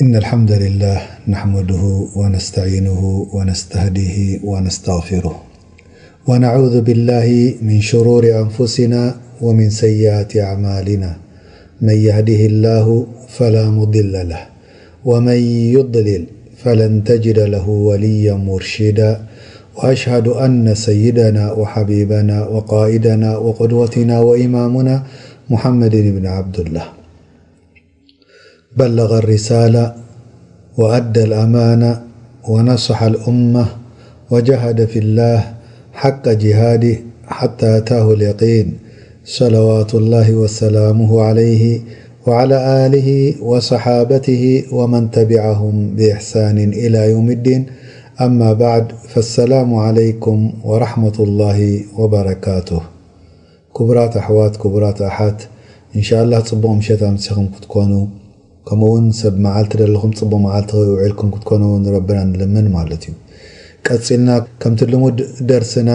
إن الحمد لله نحمده ونستعينه ونستهديه ونستغفره، ونعوذ بالله من شرور أنفسنا ومن سيئات أعمالنا. من يهده الله فلا مضل له، ومن يضلل فلن تجد له وليا مرشدا. وأشهد أن سيدنا وحبيبنا وقائدنا وقدوتنا وإمامنا محمد بن عبد الله بلغ الرسالة وأدى الأمانة ونصح الأمة وجاهد في الله حق جهاده حتى أتاه اليقين، صلوات الله وسلامه عليه وعلى آله وصحابته ومن تبعهم بإحسان إلى يوم الدين. أما بعد، فالسلام عليكم ورحمة الله وبركاته. ክቡራት ኣሕዋት፣ ክቡራት ኣሓት፣ እንሻላህ ጽቡቕ ምሸት ኣምሲኹም ክትኮኑ፣ ከምኡውን ሰብ መዓልቲ ደለኹም ጽቡቕ መዓልቲ ውዒልኩም ክትኮኑ ንረብና ንልምን ማለት እዩ። ቀጺልና ከምቲ ልሙድ ደርስና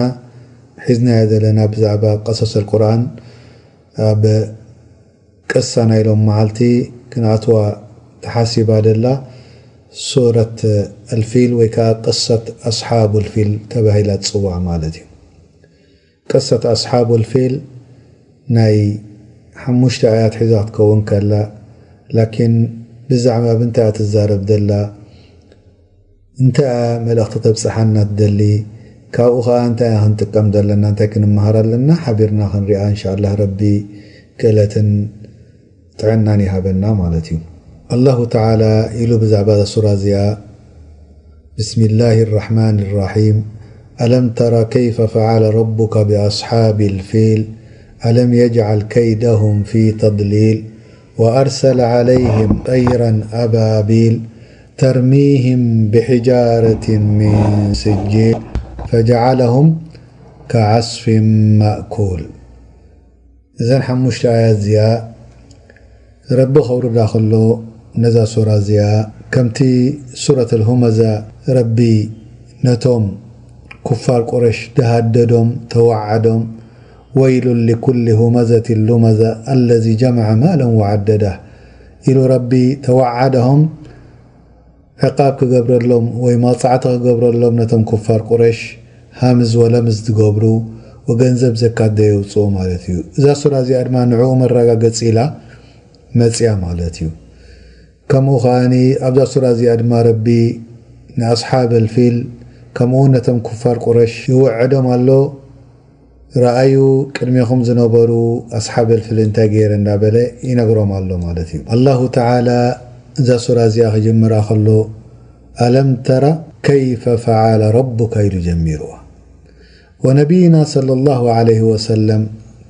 ሒዝናዮ ዘለና ብዛዕባ ቀሰስ ኣልቁርኣን ኣብ ቅሳ ናይ ሎም መዓልቲ ክንኣትዋ ተሓሲባ ደላ ሱረት ኣልፊል ወይ ከዓ ቅሰት ኣስሓቡል ፊል ተባሂላ ትጽዋዕ ማለት እዩ። ቅሰት ኣስሓቡል ፊል ናይ ሓሙሽተ ኣያት ሒዛ ክትከውን ከላ፣ ላኪን ብዛዕባ ብንታይ እያ ትዛረብ ደላ፣ እንታይ እያ መልእኽቲ ተብጽሓና ትደሊ፣ ካብኡ ኸዓ እንታይ እያ ክንጥቀም ዘለና፣ እንታይ ክንመሃር ኣለና፣ ሓቢርና ክንሪኣ እንሻላህ ረቢ ክእለትን ጥዕናን ይሃበና ማለት እዩ። ኣላሁ ተዓላ ኢሉ ብዛዕባ እዛ ሱራ እዚኣ፣ بسم الله الرحمن الرحيم. ألم تر كيف فعل ربك بأصحاب الفيل. ألم يجعل كيدهم في تضليل. وأرسل عليهم طيرا أبابيل. ترميهم بحجارة من سجيل. فجعلهم كعصف مأكول. እዘን ሓሙሽተ ኣያት እዚኣ ረቢ ከውርዳ ከሎ ነዛ ሱራ እዚኣ ከምቲ ሱረት ኣልሁመዛ ረቢ ነቶም ኩፋር ቁረሽ ደሃደዶም፣ ተወዓዶም፣ ويل لكل همزة لمزة الذي جمع مالا وعدده ኢሉ ረቢ ተወዓደሆም። ዕቃብ ክገብረሎም ወይ መቕጻዕቲ ክገብረሎም ነቶም ኩፋር ቁረሽ ሃምዝ ወለምዝ ዝገብሩ ወገንዘብ ዘካት ደየውፅኡ ማለት እዩ። እዛ ሱራ እዚኣ ድማ ንዕኡ መረጋገፂ ኢላ መፅያ ማለት እዩ። ከምኡ ከዓኒ ኣብዛ ሱራ እዚኣ ድማ ረቢ ንኣስሓብ ኣልፊል ከምኡ እውን ነቶም ኩፋር ቁረሽ ይውዕዶም ኣሎ። ረኣዩ ቅድሜኹም ዝነበሩ ኣስሓብ ኣልፊል እንታይ ገይረ እንዳበለ ይነግሮም ኣሎ ማለት እዩ። ኣላሁ ተዓላ እዛ ሱራ እዚኣ ክጅምራ ከሎ ኣለም ተራ ከይፈ ፈዓለ ረቡካ ኢሉ ጀሚርዋ። ወነቢይና ሰለላሁ ዐለይሂ ወሰለም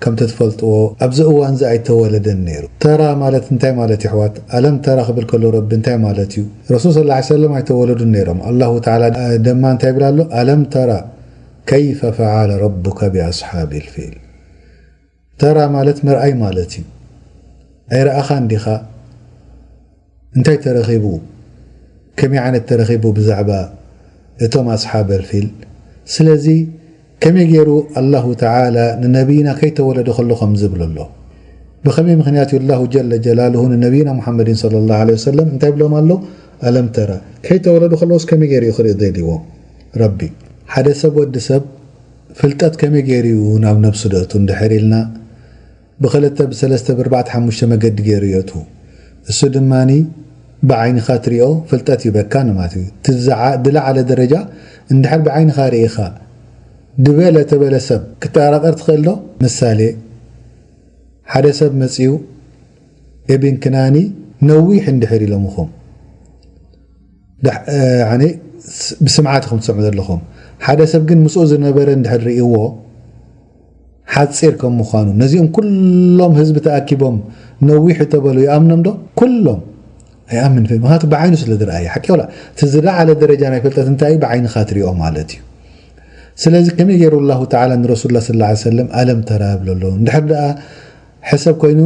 ከምቲ ትፈልጥዎ ኣብዚ እዋን እዚ ኣይተወለደን ነይሩ። ተራ ማለት እንታይ ማለት ይሕዋት? ኣለም ተራ ክብል ከሎ ረቢ እንታይ ማለት እዩ? ረሱል ሰለላሁ ዐለይሂ ወሰለም ኣይተወለዱን ነይሮም። ኣላሁ ተዓላ ደማ እንታይ ይብል ኣሎ? ኣለም ተራ ከይፈ ፈዓለ ረቡከ ቢኣስሓቢል ፊል። ተራ ማለት ምርኣይ ማለት እዩ። ኣይረኣኻን ዲኻ? እንታይ ተረኺቡ? ከመይ ዓይነት ተረኺቡ ብዛዕባ እቶም ኣስሓበል ፊል? ስለዚ ከመይ ገይሩ ኣላሁ ተዓላ ንነቢይና ከይተወለደ ከሎ ከም ዝብል ኣሎ? ብኸመይ ምኽንያት እዩ ኣላሁ ጀለ ጀላልሁ ንነቢይና ሙሓመድን ሰለላሁ ዐለይሂ ወሰለም እንታይ ብሎም ኣሎ? ኣለም ተራ። ከይተወለዱ ከለውስ ከመይ ገይሩ እዩ ክርኢ ደልይዎ? ረቢ። ሓደ ሰብ ወዲ ሰብ ፍልጠት ከመይ ገይሩ እዩ ናብ ነብሱ ደእቱ እንድሕር ኢልና፣ ብኸልተ ብሰለስተ ብርባዕተ ሓሙሽተ መገዲ ገይሩ የእቱ። እሱ ድማኒ ብዓይንኻ ትሪኦ ፍልጠት ይበካ ንማት እዩ። እቲ ዝዓ-፣ ድለዓለ ደረጃ እንድሕር ብዓይንኻ ርኢኻ ድበለ ተበለ ሰብ ክተኣራቐር ትኽእል ዶ? ምሳሌ፣ ሓደ ሰብ መጺኡ፣ እብን ክናኒ ነዊሕ እንድሕር ኢሎምኹም፣ ዳሕ-፣ እ፣ ያኒ ስ-፣ ብስምዓት ኢኹም ትሰምዑ ዘለኹም። ሓደ ሰብ ግን ምስኡ ዝነበረ እንድሕር ርእይዎ፣ ሓጺር ከም ምዃኑ፣ ነዚኦም ኩሎም ህዝቢ ተኣኪቦም ነዊሕ ተበሉ ይኣምኖም ዶ? ኩሎም ኣይኣምን። ምኽንያቱ ብዓይኑ ስለ ዝረኣየ። ሓቂ ወላ? እቲ ዝለዓለ ደረጃ ናይ ፍልጠት እንታይ እዩ? ብዓይንኻ ትሪኦ ማለት እዩ። ስለዚ ከመይ ገይሩ ኣላሁ ተዓላ ንረሱሉላህ ሰለላሁ ዐለይሂ ወሰለም ኣለም ተራ ይብሎ ኣሎ? እንድሕር ደኣ ሕሰብ ኮይኑ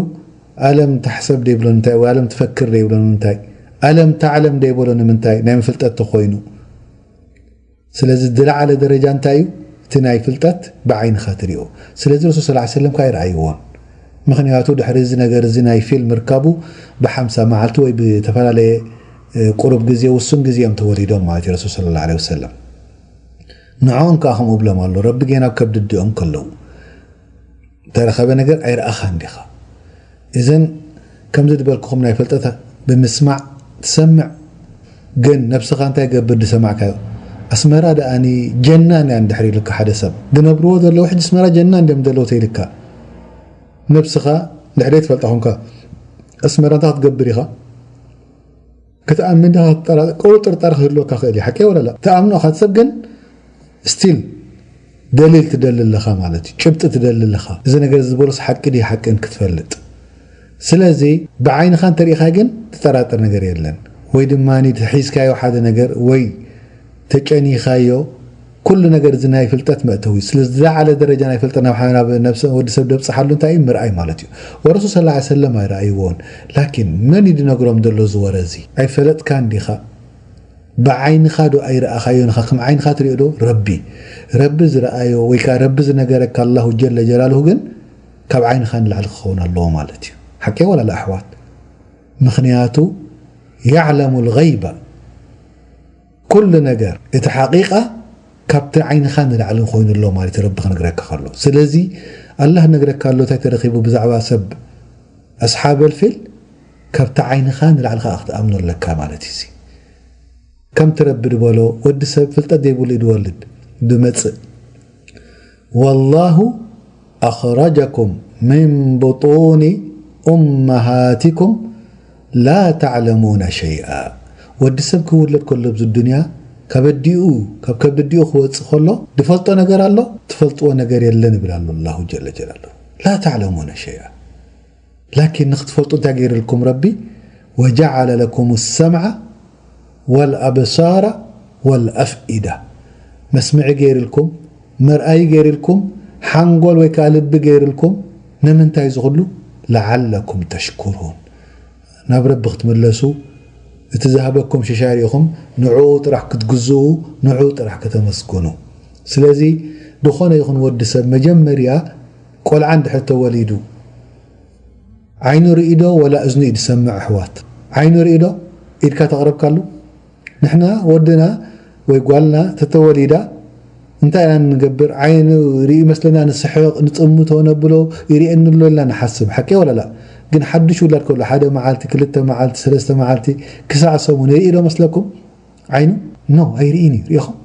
ኣለም ተሕሰብ ደይብሎ ንምንታይ? ወይ ኣለም ትፈክር ደይብሎ ንምንታይ? ኣለም ተዕለም ደይበሎ ንምንታይ? ናይ ምፍልጠት ተኾይኑ። ስለዚ ዝለዓለ ደረጃ እንታይ እዩ? እቲ ናይ ፍልጠት ብዓይንኻ ትሪኦ። ስለዚ ረሱል ሰለላሁ ዐለይሂ ወሰለም ከኣ ኣይረኣይዎን። ምኽንያቱ ድሕሪ እዚ ነገር እዚ ናይ ፊል ምርካቡ ብሓምሳ መዓልቲ ወይ ብተፈላለየ ቁሩብ ግዜ፣ ውሱን ግዜ እዮም ተወሊዶም ማለት እዩ ረሱል ሰለላሁ ዐለይሂ ወሰለም። ንዕኦም ከዓ ከምኡ ብሎም ኣሎ፣ ረቢ ጌና ኣብ ከብዲ ኣዲኦም ከለዉ ተረኸበ ነገር ኣይረኣኻን ዲኻ? እዘን ከምዚ ዝበልኩኹም ናይ ፍልጠት ብምስማዕ ትሰምዕ፣ ግን ነብስኻ እንታይ ገብር ዝሰማዕካዮ? ኣስመራ ደኣኒ ጀናን እያ እንድሕር ኢሉካ ሓደ ሰብ፣ ዝነብርዎ ዘለዉ ሕጂ ኣስመራ ጀናን እንድዮም ዘለዉ ተይልካ፣ ነብስኻ እንድሕር ትፈልጣ ኮንካ ኣስመራ እንታይ ክትገብር ኢኻ? ክትኣምን ዲኻ ክትጠራጠር? ቁሩብ ጥርጣረ ክህልወካ ክእል እዩ፣ ሓቂ ወላ ላ? ትኣምኖ ኢኻ፣ ሰብ ግን ስቲል ደሊል ትደሊ ኣለኻ ማለት እዩ፣ ጭብጢ ትደሊ ኣለኻ። እዚ ነገር እዚ ዝበሎስ ሓቂ ድዩ ሓቅን ክትፈልጥ። ስለዚ ብዓይንኻ እንተሪኢኻ ግን ትጠራጠር ነገር የለን። ወይ ድማ ተሒዝካዮ ሓደ ነገር ወይ ተጨኒኻዮ፣ ኩሉ ነገር እዚ ናይ ፍልጠት መእተዊ እዩ። ስለዚ ዝለዓለ ደረጃ ናይ ፍልጠት ናብ ሓ-፣ ናብ ነብሲ ወዲ ሰብ ደብጽሓሉ እንታይ እዩ? ምርኣይ ማለት እዩ። ወረሱል ሰለላሁ ዐለይሂ ወሰለም ኣይረኣይዎን። ላኪን መን እዩ ዝነግሮም ዘሎ እዚ ወረ እዚ? ኣይፈለጥካን ዲኻ? ብዓይንኻ ዶ ኣይረኣኻዮን ኢኻ? ከም ዓይንኻ ትሪኦ ዶ? ረቢ፣ ረቢ ዝረኣዮ ወይ ከኣ ረቢ ዝነገረካ ኣላሁ ጀለ ጀላሉሁ ግን ካብ ዓይንኻ ንላዕሊ ክኸውን ኣለዎ ማለት እዩ። ሓቂ ወላ ላ ኣሕዋት? ምኽንያቱ የዕለሙ ልገይበ፣ ኩሉ ነገር እቲ ሓቂቃ ካብቲ ዓይንኻ ንላዕሊ ኮይኑ ኣሎ ማለት እዩ፣ ረቢ ክነግረካ ከሎ። ስለዚ ኣላህ ነግረካ ኣሎ እንታይ ተረኺቡ ብዛዕባ ሰብ ኣስሓበል ፊል፣ ካብቲ ዓይንኻ ንላዕሊ ከኣ ክትኣምኖ ኣለካ ማለት እዩ። እዚ ከምቲ ረቢ ዝበሎ ወዲ ሰብ ፍልጠት ዘይብሉ እዩ ዝወልድ፣ ዝመጽእ። ወላሁ ኣኽረጀኩም ምን ብጡኒ ኡመሃቲኩም ላ ተዕለሙነ ሸይኣ። ወዲ ሰብ ክውለድ ከሎ ኣብዚ ዱንያ ካብ ኣዲኡ፣ ካብ ከብዲ ኣዲኡ ክወጽእ ከሎ ዝፈልጦ ነገር ኣሎ? ትፈልጥዎ ነገር የለን ይብል ኣሎ ኣላሁ ጀለ ጀላሉ። ላ ተዕለሙነ ሸይኣ። ላኪን ንክትፈልጡ እንታይ ገይርልኩም ረቢ? ወጀዓለ ለኩም ሰምዓ ወልኣብሳራ ወልኣፍኢዳ። መስምዒ ገይርልኩም፣ መርኣዪ ገይርልኩም፣ ሓንጎል ወይ ከኣ ልቢ ገይርልኩም። ንምንታይ እዚ ኩሉ? ለዓለኩም ተሽኩሩን። ናብ ረቢ ክትምለሱ፣ እቲ ዝሃበኩም ሽሻይ ርኢኹም ንዕኡ ጥራሕ ክትግዝኡ፣ ንዕኡ ጥራሕ ከተመስግኑ። ስለዚ ዝኾነ ይኹን ወዲ ሰብ መጀመርያ ቆልዓ እንድሕር ተወሊዱ ዓይኑ ርኢ ዶ ወላ እዝኑ እዩ ዝሰምዕ? ኣሕዋት፣ ዓይኑ ርኢ ዶ? ኢድካ ተቕረብካሉ? ንሕና ወድና ወይ ጓልና ተተወሊዳ እንታይ ኢና ንገብር? ዓይኑ ርኢ መስለና፣ ንስሕቕ፣ ንጥምቶ፣ ነብሎ፣ ይርእየኒ ኣሎ ኢልና ንሓስብ። ሓቂ ወላ ላ? ግን ሓድሽ ውላድ ከሎ ሓደ መዓልቲ፣ ክልተ መዓልቲ፣ ሰለስተ መዓልቲ፣ ክሳዕ ሰሙን ይርኢ ዶ መስለኩም? ዓይኑ? ኖ፣ ኣይርእን እዩ። ሪኢኹም?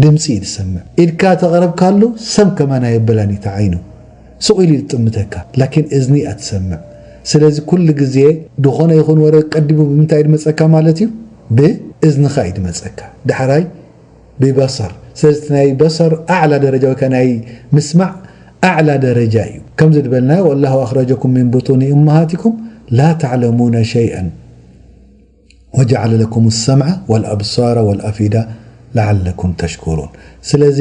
ድምፂ እዩ ዝሰምዕ። ኢድካ ተቕረብካሉ ሰም ከማን ኣየበላን እዩ እቲ ዓይኑ። ስቕ ኢሉ እዩ ዝጥምተካ፣ ላኪን እዝኒ እያ ትሰምዕ። ስለዚ ኩሉ ግዜ ዝኾነ ይኹን ወረ ቀዲሙ ብምንታይ እዩ ዝመፀካ ማለት እዩ? ብእዝንኻ እዩ ዝመፀካ። ዳሕራይ ብበሰር። ስለዚ እቲ ናይ በሰር ኣዕላ ደረጃ ወይ ከዓ ናይ ምስማዕ ኣዕላ ደረጃ እዩ። ከምዚ ዝበልናዮ፣ ወላሁ ኣኽረጀኩም ሚን ቡጡኒ እመሃቲኩም ላ ተዕለሙነ ሸይአን ወጀዓለ ለኩም ሰምዐ ወልኣብሳረ ወልኣፊዳ ለዓለኩም ተሽኩሩን። ስለዚ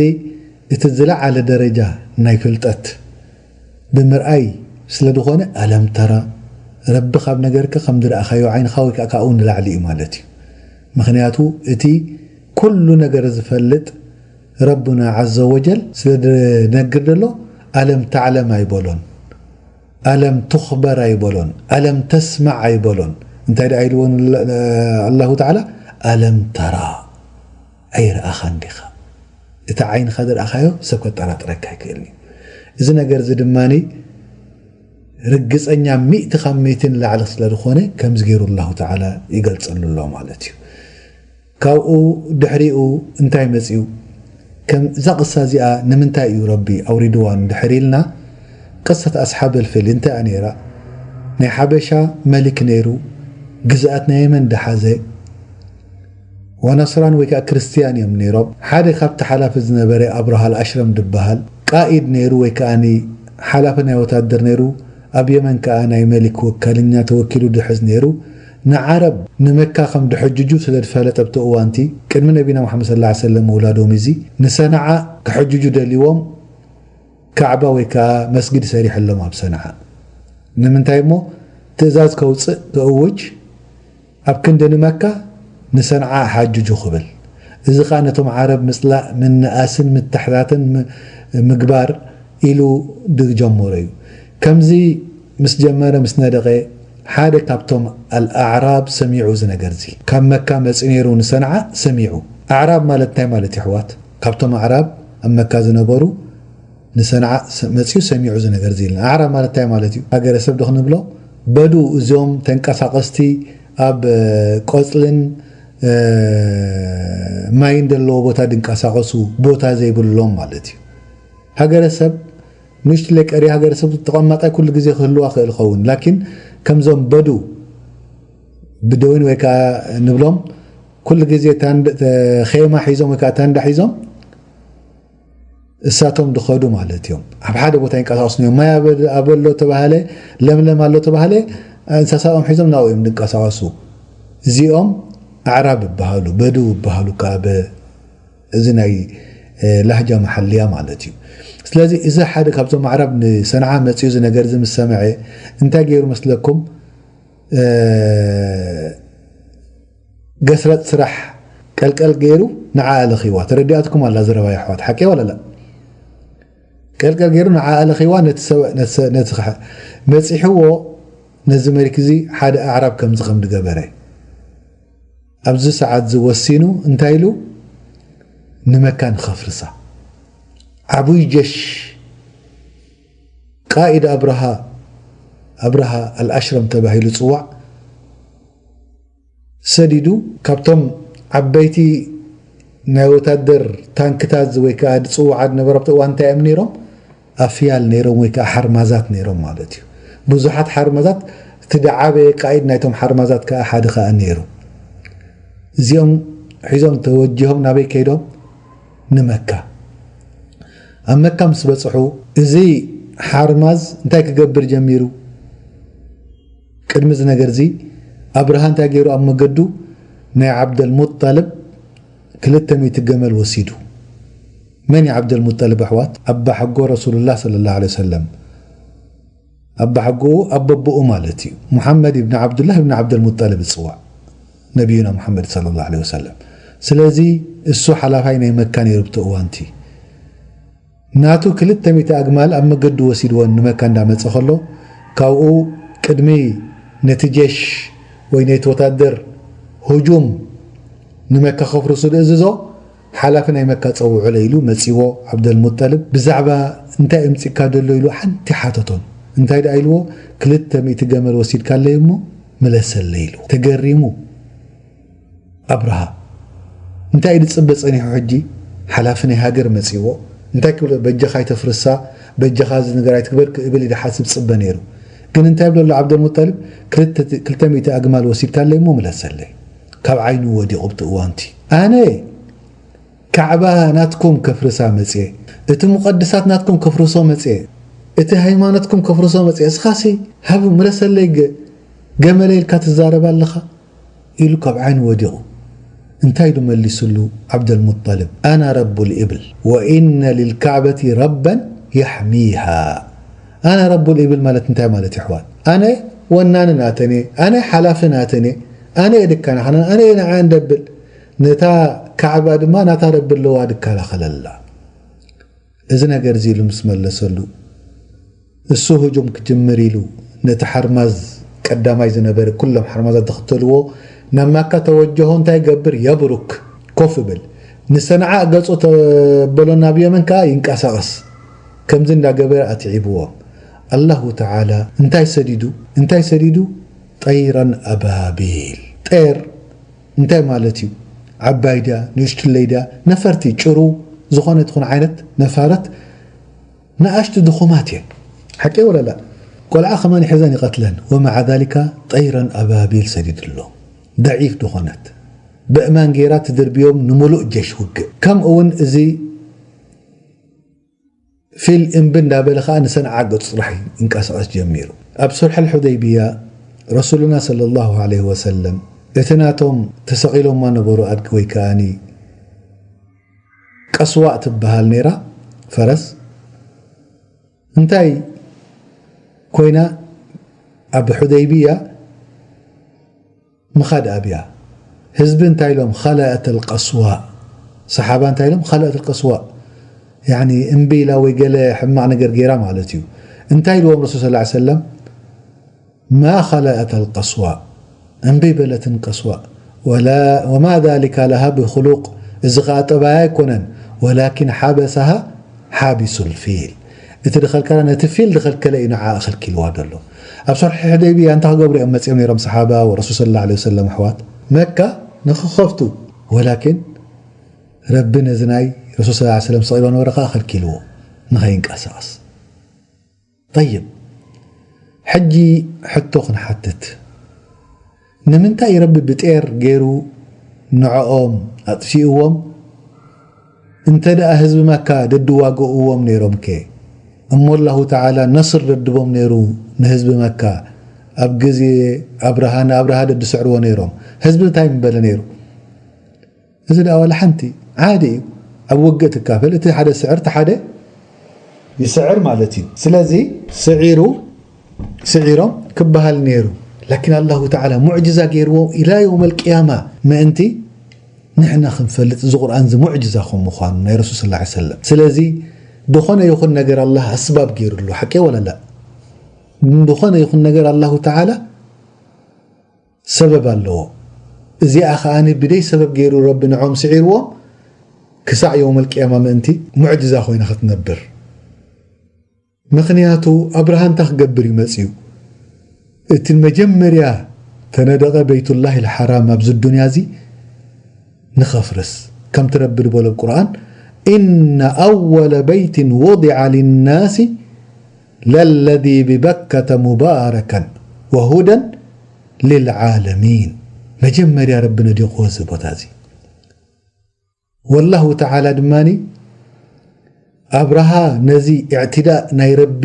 እቲ ዝለዓለ ደረጃ ናይ ፍልጠት ብምርኣይ ስለ ዝኾነ፣ ኣለም ተራ፣ ረቢ ካብ ነገርካ ከም ዝረኣኻዮ ዓይንኻ ወይ ከዓ ካብኡ ንላዕሊ እዩ ማለት እዩ። ምኽንያቱ እቲ ኩሉ ነገር ዝፈልጥ ረቡና ዐዘ ወጀል ስለ ዝነግር ዘሎ፣ ኣለም ተዕለም ኣይበሎን። ኣለም ትኽበር ኣይበሎን፣ ኣለም ተስማዕ ኣይበሎን። እንታይ ደኣ ኢልዎ ን-፣ ኣላሁ ተዓላ? ኣለም ተራ፣ ኣይረኣኻን ዲኻ? እቲ ዓይንኻ ዝረኣኻዮ ሰብ ከጠራጥረካ ኣይክእልን እዩ። እዚ ነገር እዚ ድማ ርግጸኛ ሚእቲ ካብ ሚእቲ ንላዕሊ ስለ ዝኾነ፣ ከምዚ ገይሩ ኣላሁ ተዓላ ይገልጸሉ ኣሎ ማለት እዩ። ካብኡ ድሕሪኡ እንታይ መጺኡ? ከም እዛ ቅሳ እዚኣ ንምንታይ እዩ ረቢ ኣውሪድዋ እንድሕር ኢልና፣ ቅሰት ኣስሓብ ኣልፊል እንታይ እያ ነይራ? ናይ ሓበሻ መሊክ ነይሩ፣ ግዝኣት ናይ የመን ደሓዘ፣ ወነስራን ወይ ከዓ ክርስትያን እዮም ነይሮም። ሓደ ካብቲ ሓላፊ ዝነበረ ኣብርሃል ኣሽረም ድበሃል ቃኢድ ነይሩ ወይ ከዓኒ ሓላፊ ናይ ወታደር ነይሩ። ኣብ የመን ከኣ ናይ መሊክ ወካልኛ ተወኪሉ ድሕዝ ነይሩ። ንዓረብ ንመካ ከም ድሕጅጁ ስለ ዝፈለጠ ኣብቲ እዋንቲ ቅድሚ ነቢና ሙሓመድ ሰለላሁ ዐለይሂ ወሰለም ምውላዶም እዚ ንሰነዓ ክሕጅጁ ደልዎም ካዕባ ወይ ከኣ መስጊድ ሰሪሕሎም ኣብ ሰነዓ። ንምንታይ እሞ ትእዛዝ ከውፅእ ክእውጅ ኣብ ክንዲ ንመካ ንሰንዓ ሓጅጁ ክብል። እዚ ኸኣ ነቶም ዓረብ ምጽላእ፣ ምንእኣስን ምትሕታትን ም-፣ ምግባር ኢሉ ዝጀመሮ እዩ። ከምዚ ምስ ጀመረ ምስ ነደቐ ሓደ ካብቶም ኣልኣዕራብ ሰሚዑ እዚ ነገር እዚ። ካብ መካ መጺኡ ነይሩ ንሰንዓ ሰሚዑ። ኣዕራብ ማለት እንታይ ማለት እዩ ኣሕዋት? ካብቶም ኣዕራብ ኣብ መካ ዝነበሩ ንሰንዓ መጺኡ ሰሚዑ እዚ ነገር እዚ ኢልና። ኣዕራብ ማለት እንታይ ማለት እዩ? ሃገረሰብ ዶ ክንብሎ? በዱ እዚኦም ተንቀሳቐስቲ ኣብ ቆጽልን ማይን ዘለዎ ቦታ ድንቀሳቐሱ ቦታ ዘይብሎም ማለት እዩ። ሃገረሰብ ንእሽትለይ ቀሪ ሃገረሰብ ተቐማጣይ ኩሉ ግዜ ክህልዋ ክእል ኸውን ላኪን ከምዞም በዱ ብደዊን ወይ ከዓ ንብሎም ኩሉ ግዜ ኼማ ሒዞም ወይ ከዓ ታንዳ ሒዞም እሳቶም ድኸዱ ማለት እዮም። ኣብ ሓደ ቦታ ይንቀሳቀሱ እዮም። ማይ ኣበሎ ተባሃለ፣ ለምለም ኣሎ ተባሃለ፣ እንስሳኦም ሒዞም ናብኡ እዮም ድንቀሳቀሱ። እዚኦም ኣዕራብ ይበሃሉ፣ በዱ ይበሃሉ። ካብ እዚ ናይ ላህጃ መሓልያ ማለት እዩ። ስለዚ እዚ ሓደ ካብዞም ኣዕራብ ንሰንዓ መፅኡ እዚ ነገር እዚ ምስ ሰምዐ እንታይ ገይሩ መስለኩም? ገስረጥ ስራሕ ቀልቀል ገይሩ ንዓ ኣለኺዋ። ተረዲኣትኩም ኣላ ዘረባ የሕዋት፣ ሓቂ ወላ ላ? ቀልቀል ገይሩ ንዓ ኣለኺዋ። ነቲ ሰብ ነቲ ሰብ ነቲ ኸ- መጺሕዎ ነዚ መሊክ እዚ ሓደ ኣዕራብ ከምዚ ከም ዝገበረ ኣብዚ ሰዓት እዚ ወሲኑ እንታይ ኢሉ ንመካ ንኸፍርሳ ዓብይ ጀሽ ቃኢድ ኣብርሃ ኣብርሃ ኣልኣሽረም ተባሂሉ ጽዋዕ ሰዲዱ ካብቶም ዓበይቲ ናይ ወታደር ታንክታት ወይ ከዓ ዝፅውዓ ዝነበረ ኣብቲ እዋን እንታይ እዮም ነይሮም ኣፍያል ነይሮም ወይ ከዓ ሓርማዛት ነይሮም ማለት እዩ ብዙሓት ሓርማዛት እቲ ደዓበየ ቃኢድ ናይቶም ሓርማዛት ከዓ ሓደ ከዓ ነይሩ እዚኦም ሒዞም ተወጅሆም ናበይ ከይዶም ንመካ ኣብ መካ ምስ በፅሑ እዚ ሓርማዝ እንታይ ክገብር ጀሚሩ ቅድሚ እዚ ነገር እዚ ኣብርሃ እንታይ ገይሩ ኣብ መገዱ ናይ ዓብደልሙጠልብ ክልተ ሚእቲ ገመል ወሲዱ መን እዩ ዓብደልሙጠልብ ኣሕዋት ኣባ ሕጎ ረሱሉላህ ሰለላሁ ዐለይሂ ወሰለም ኣባ ሕጎኡ ኣበቦኡ ማለት እዩ ሙሐመድ ብን ዓብዱላህ ብን ዓብደልሙጠልብ ይፅዋዕ ነቢዩና ሙሐመድ ሰለላሁ ዐለይሂ ወሰለም ስለዚ እሱ ሓላፋይ ናይ መካ ነይሩ ብቲ እዋንቲ ናቱ ክልተ ሚእቲ ኣግማል ኣብ መገዲ ወሲድወን ንመካ እንዳመጸ ከሎ ካብኡ ቅድሚ ነቲ ጀሽ ወይ ነቲ ወታደር ሁጁም ንመካ ከፍርሱ ዝእዝዞ ሓላፊ ናይ መካ ጸውዑለ ኢሉ መጺዎ ዓብደልሙጠልብ ብዛዕባ እንታይ እምጺእካ ደሎ ኢሉ ሓንቲ ሓተቶን እንታይ ደኣ ኢልዎ ክልተ ሚእቲ ገመል ወሲድካለይ እሞ ምለሰለይ ኢሉ ተገሪሙ ኣብርሃ እንታይ እዩ ዝፅበ ፀኒሑ ሕጂ ሓላፊ ናይ ሃገር መፂዎ እንታይ ክብል በጃኻ ኣይተፍርሳ በጃኻ እዚ ነገር ኣይትግበር ክብል እዩ ዝሓስብ ፅበ ነይሩ ግን እንታይ ይብለሉ ዓብደልሙጠልብ ክልተ ሚእቲ ኣግማል ወሲድካለይ እሞ ምለሰለይ ካብ ዓይኑ ወዲቑ ብቲ እዋንቲ ኣነ ካዕባ ናትኩም ከፍርሳ መፅየ እቲ ሙቀድሳት ናትኩም ከፍርሶ መፅየ እቲ ሃይማኖትኩም ከፍርሶ መፅየ እስኻሲ ሃብ ምለሰለይ ገመለ ኢልካ ትዛረብ ኣለኻ ኢሉ ካብ ዓይኑ ወዲቑ እንታይ ኢሉ መሊሱሉ ዓብደልሙጠልብ ኣና ረቡ ልእብል ወኢነ ልልካዕበቲ ረበን የሕሚሃ ኣና ረቡ ልእብል ማለት እንታይ ማለት ይሕዋት ኣነ ወናኒ ናተን እየ ኣነ ሓላፊ ናተን እየ ኣነ እየ ድከናኸነን ኣነ እየ ንዓን ደብል ነታ ካዕባ ድማ ናታ ረቢ ኣለዋ ድከላኸለላ እዚ ነገር እዚ ኢሉ ምስ መለሰሉ እሱ ህጁም ክጅምር ኢሉ ነቲ ሓርማዝ ቀዳማይ ዝነበረ ኩሎም ሓርማዛት ዝኽተልዎ ናብ ማካ ተወጀሆ እንታይ ይገብር የብሩክ ኮፍ ይብል ንሰንዓ ገጹ ተበሎ ናብ የመን ከዓ ይንቀሳቐስ ከምዚ እንዳገበረ ኣትዒብዎም ኣላሁ ተዓላ እንታይ ሰዲዱ እንታይ ሰዲዱ ጠይረን ኣባቢል ጤር እንታይ ማለት እዩ ዓባይ ድያ ንእሽትለይ ድያ ነፈርቲ ጭሩ ዝኾነ ትኹን ዓይነት ነፋረት ንኣሽቱ ድኹማት እየን ሓቂ ወለላ ቆልዓ ከማን ይሕዘን ይቐትለን ወመዓ ዛሊካ ጠይረን ኣባቢል ሰዲድሎ ደዒፍ ዝኾነት በእማን ጌራ ትድርብዮም ንምሉእ ጀሽ ውግእ ከምኡ እውን እዚ ፊል እምቢ እንዳበለ ከዓ ንሰንዓ ገጹ ጥራሕ ይንቀሳቐስ ጀሚሩ ኣብ ሱልሐል ሑደይብያ ረሱሉና ሰለላሁ ዐለይሂ ወሰለም እቲ ናቶም ተሰቒሎማ ነበሩ ኣድጊ ወይ ከኣኒ ቀስዋ ትበሃል ነይራ ፈረስ እንታይ ኮይና ኣብ ሑደይብያ ምኻድ ኣብያ ህዝቢ እንታይ ኢሎም ኸለአት ልቀስዋ ሰሓባ እንታይ ኢሎም ኸለአት ልቀስዋ ያኒ እምቢ ኢላ ወይ ገለ ሕማቕ ነገር ገይራ ማለት እዩ እንታይ ኢልዎም ረሱል ስ ሰለም ما خلأت القصواء، እምቢ በለትን ቀስዋ። ولا، وما ذلك لها بخلق، እዚ ኸዓ ጠባያ ኣይኮነን። ولكن حبسها حابس الفيل، እቲ ድኸልከላ ነቲ ፊል ድኸልከለ እዩ ንዓ ኸልኪልዋ ዘሎ። ኣብ ሱልሒ ሕደይብያ እንታይ ክገብሩ እዮም መጺኦም ነይሮም ሰሓባ ወረሱል ሰለላሁ ዐለይሂ ወሰለም ኣሕዋት? መካ ንኽኸፍቱ። ወላኪን ረቢ ነዚ ናይ ረሱል ሰለላሁ ዐለይሂ ወሰለም ሰቒልዎ ነበረ ኸዓ ኸልኪልዎ ንኸይንቀሳቐስ። ጠይብ፣ ሕጂ ሕቶ ክንሓትት። ንምንታይ ረቢ ብጤር ገይሩ ንዕኦም ኣጥፊእዎም? እንተ ደኣ ህዝቢ መካ ደድዋግእዎም ነይሮም ከ? እሞ ኣላሁ ተዓላ ነስር ደድቦም ነይሩ ንህዝቢ መካ። ኣብ ግዜ ኣብርሃ፣ ንኣብርሃ ደድስዕርዎ ነይሮም። ህዝቢ እንታይ ምበለ ነይሩ? እዚ ደኣ ዋላ ሓንቲ ዓዲ እዩ። ኣብ ውግእ ትካፈል፣ እቲ ሓደ ስዕር፣ እቲ ሓደ ይስዕር ማለት እዩ። ስለዚ ስዒሩ፣ ስዒሮም ክበሃል ነይሩ። ላኪን ኣላሁ ተዓላ ሙዕጅዛ ገይርዎ ኢላ የውመል ቅያማ ምእንቲ ንሕና ክንፈልጥ እዚ ቁርኣን እዚ ሙዕጅዛ ከም ምዃኑ ናይ ረሱል ሰለላሁ ዐለይሂ ወሰለም። ስለዚ ዝኾነ ይኹን ነገር ኣላህ ኣስባብ ገይሩሉ፣ ሓቂ ወላ ላ? ዝኾነ ይኹን ነገር ኣላሁ ተዓላ ሰበብ ኣለዎ። እዚኣ ከኣ ብደይ ሰበብ ገይሩ ረቢ ንዖም ስዒርዎም ክሳዕ የውመል ቅያማ ምእንቲ ሙዕጅዛ ኮይና ክትነብር። ምኽንያቱ ኣብርሃ እንታይ ክገብር እዩ መጺኡ? እቲ መጀመርያ ተነደቐ በይቱላሂል ሓራም ኣብዚ ዱንያ እዚ ንኸፍርስ። ከምቲ ረቢ ዝበሎ ኣብ ቁርኣን፣ إن أول بيت وضع للناس للذي ببكة مباركا وهدى للعالمين። መጀመርያ ረቢ ነዲቕዎ እዚ ቦታ እዚ። ወላሁ ተዓላ ድማኒ ኣብርሃ ነዚ እዕትዳእ ናይ ረቢ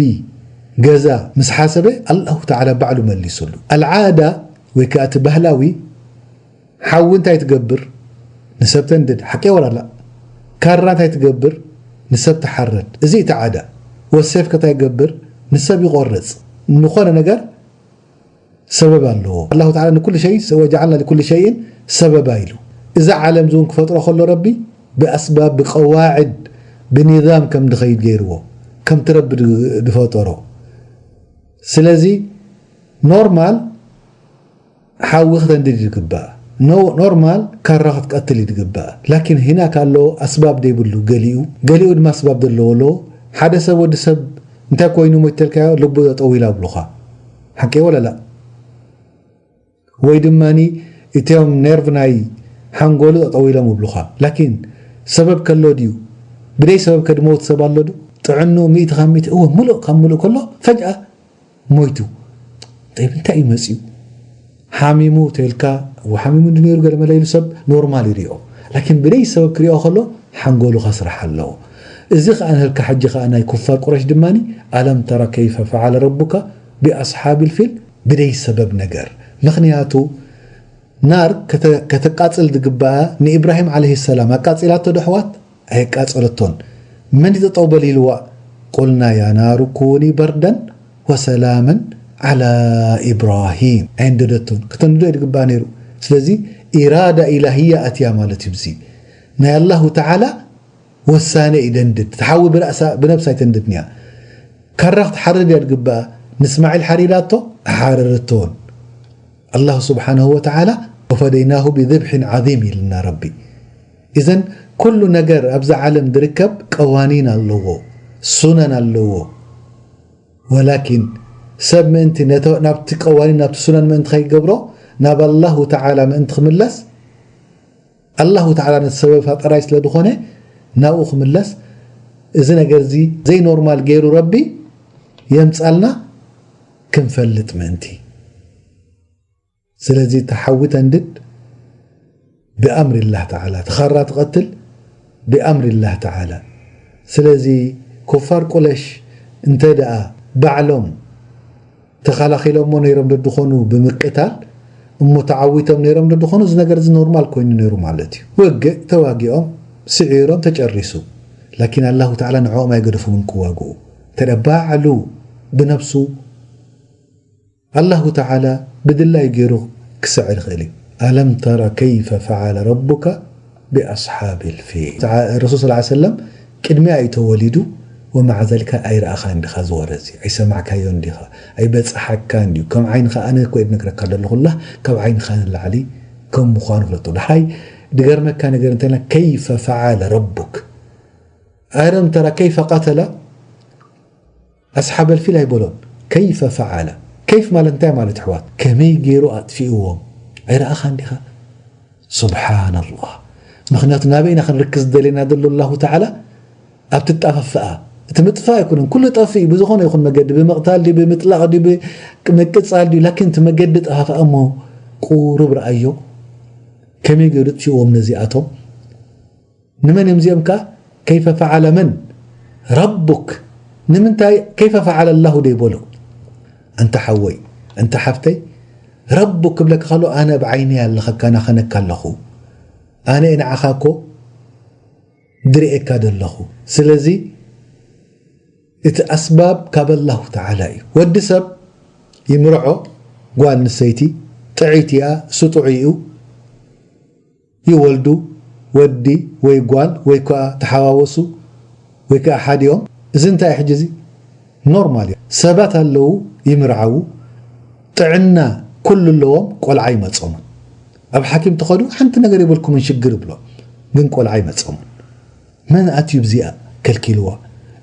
ገዛ ምስ ሓሰበ ኣላሁ ተዓላ ባዕሉ መሊሱሉ። ኣልዓዳ ወይ ከኣ እቲ ባህላዊ ሓዊ እንታይ ትገብር? ንሰብ ተንድድ፣ ሓቂ ወላ ላ? ካራ እንታይ ትገብር? ንሰብ ትሓርድ። እዚ እቲ ዓዳ። ወሴፍ ከ እንታይ ይገብር? ንሰብ ይቆርጽ። ንኾነ ነገር ሰበብ ኣለዎ። ኣላሁ ተዓላ ንኩሉ ሸይ፣ ወጀዓልና ሊኩሉ ሸይን ሰበባ ኢሉ። እዚ ዓለም እዚ እውን ክፈጥሮ ከሎ ረቢ ብኣስባብ፣ ብቀዋዕድ፣ ብኒዛም ከም ድኸይድ ገይርዎ። ከምቲ ረቢ ድ-፣ ድፈጠሮ። ስለዚ ኖርማል ሓዊ ክተንድድ ይግባእ። ኖ-፣ ኖርማል ካራ ክትቀትል ይግባእ። ላኪን ሂናክ ኣሎ ኣስባብ ደይብሉ ገሊኡ፣ ገሊኡ ድማ ኣስባብ ዘለዎ ኣሎ። ሓደ ሰብ ወዲ ሰብ እንታይ ኮይኑ ሞይተልካዮ? ልቡ ጠጠው ኢላ ኣብሉኻ። ሓቂ ወላ ላ? ወይ ድማኒ እቲኦም ኔርቭ ናይ ሓንጎሉ ጠጠው ኢሎም ይብሉኻ። ላኪን ሰበብ ከሎ ድዩ? ብደይ ሰበብ ከድመውት ሰብ ኣሎ ዶ? ጥዕንኡ ሚእቲ ካብ ሚእቲ፣ እወ፣ ምሉእ ካብ ምሉእ ከሎ ፈጅኣ ሞይቱ። ጠይብ፣ እንታይ እዩ መጺኡ? ሓሚሙ ተልካ፣ እወ፣ ሓሚሙ እንዲ ነይሩ ገለ መለ ኢሉ ሰብ ኖርማል ይሪኦ። ላኪን ብደይ ሰበብ ክሪኦ ከሎ ሓንጎሉ ከስራሕ ኣለዎ። እዚ ከኣ ንህልካ ሕጂ ከኣ ናይ ኩፋር ቁረሽ ድማኒ፣ ኣለም ተረ ከይፈ ፈዓለ ረቡካ ቢኣስሓቢል ፊል፣ ብደይ ሰበብ ነገር። ምኽንያቱ ናር ከተ-፣ ከተቃጽል ዝግባኣ ንኢብራሂም ዓለይሂ ሰላም ኣቃጺላቶ ዶ ኣሕዋት? ኣየቃጸለቶን። መን እዩ ጠጠው በል ኢልዋ? ቁልና ያ ናሩ ኩኒ በርደን ወሰላመን ዓላ ኢብራሂም። ኣየንደደቶን። ከተንድዶ እዩ ዝግባኣ ነይሩ። ስለዚ ኢራዳ ኢላህያ ኣትያ ማለት እዩ። እዚ ናይ ኣላሁ ተዓላ ወሳነ እዩ ደንድድ። ተሓዊ ብራእሳ፣ ብነብሳ ኣይተንድድን እያ። ካራ ክትሓርድ እያ ዝግባኣ። ንእስማዒል ሓሪዳቶ፣ ኣሓረረቶን። ኣላሁ ስብሓነሁ ወተዓላ፣ "ወፈደይናሁ ቢዝብሒን ዓዚም" ኢልና ረቢ። ኢዘን ኩሉ ነገር ኣብዛ ዓለም ዝርከብ ቀዋኒን ኣለዎ፣ ሱነን ኣለዎ። ወላኪን ሰብ ምእንቲ ነተ-፣ ናብቲ ቀዋኒን ናብቲ ሱነን ምእንቲ ከይገብሮ፣ ናብ ኣላሁ ተዓላ ምእንቲ ክምለስ፣ ኣላሁ ተዓላ ነቲ ሰበብ ፈጣራይ ስለ ዝኾነ ናብኡ ክምለስ፣ እዚ ነገር እዚ ዘይኖርማል ገይሩ ረቢ የምጻልና ክንፈልጥ ምእንቲ። ስለዚ ተሓዊ ተንድድ ብኣምሪላህ ተዓላ፣ ተኻራ ትቐትል ብኣምሪላህ ተዓላ። ስለዚ ኩፋር ቁለሽ እንተ ደኣ ባዕሎም ተኸላኺሎሞ ነይሮም ደድኾኑ ብምቅታል እሞ ተዓዊቶም ነይሮም ደድኾኑ፣ እዚ ነገር እዚ ኖርማል ኮይኑ ነይሩ ማለት እዩ። ውግእ ተዋጊኦም፣ ስዒሮም፣ ተጨሪሱ። ላኪን ኣላሁ ተዓላ ንዕኦም ኣይገደፎምን ክዋግኡ። እንተ ደኣ ባዕሉ ብነብሱ ኣላሁ ተዓላ ብድላይ ገይሩ ክስዕር ይኽእል እዩ። ኣለም ተረ ከይፈ ፈዓለ ረቡካ ብኣስሓብል ፊል። ረሱል ሰለላሁ ዐለይሂ ወሰለም ቅድሚያ እዩ ተወሊዱ፣ ወመዓ ዛሊካ ኣይረኣኻን ዲኻ ዝወረ እዚ? ኣይሰማዕካዮን ዲኻ? ኣይበጽሓካን ድዩ? ከም ዓይንኻ፣ ኣነ እኮ እየ ዝነግረካ ዘለኹ፣ ላ ካብ ዓይንኻ ንላዕሊ ከም ምዃኑ ፍለጦ። ደሓይ ድገርመካ ነገር እንተና፣ ከይፈ ፈዓለ ረቡክ? ኣረም ተራ ከይፈ ቀተለ ኣስሓበል ፊል ኣይበሎን። ከይፈ ፈዓለ፣ ከይፍ ማለት እንታይ ማለት ኣሕዋት? ከመይ ገይሩ ኣጥፊእዎም? ኣይረኣኻን ዲኻ? ሱብሓነላህ። ምኽንያቱ ናበይ ኢና ክንርክዝ ዝደለየና ዘሎ ኣላሁ ተዓላ? ኣብ ትጣፈፍኣ። እቲ ምጥፋእ ኣይኮነን፣ ኩሉ ጠፍእ እዩ። ብዝኾነ ይኹን መገዲ፣ ብምቕታል ድዩ፣ ብምጥላቕ ድዩ፣ ብምቅጻል ድዩ፣ ላኪን እቲ መገዲ ጠፋፍኣ እሞ ቁሩብ ረኣዮ። ከመይ ገይሩ ጥፊእዎም ነዚኣቶም? ንመን እዮም እዚኦም ከኣ? ከይፈ ፈዓለ መን? ረቡክ። ንምንታይ ከይፈ ፈዓለ ኣላሁ ደይበሎ? ኣንታ ሓወይ፣ ኣንታ ሓፍተይ፣ ረቡክ ክብለካ ከሎ ኣነ ኣብ ዓይነይ ኣለኸካ፣ ናኸነካ ኣለኹ። ኣነ ንዓኻ እኮ ድርእየካ ደለኹ። ስለዚ እቲ ኣስባብ ካብ ኣላሁ ተዓላ እዩ። ወዲ ሰብ ይምርዖ፣ ጓል ንሰይቲ ጥዕይቲ እያ፣ እሱ ጥዑይ እዩ። ይወልዱ፣ ወዲ ወይ ጓል ወይ ከኣ ተሓዋወሱ ወይ ከኣ ሓዲኦም። እዚ እንታይ እዩ ሕጂ እዚ? ኖርማል እዩ። ሰባት ኣለዉ ይምርዓዉ፣ ጥዕና ኩሉ ኣለዎም፣ ቆልዓ ይመጾምን። ኣብ ሓኪም ተኸዱ ሓንቲ ነገር የብልኩምን ሽግር ይብሎም፣ ግን ቆልዓ ይመጾምን። መን ኣትዩ ብዚኣ ከልኪልዋ?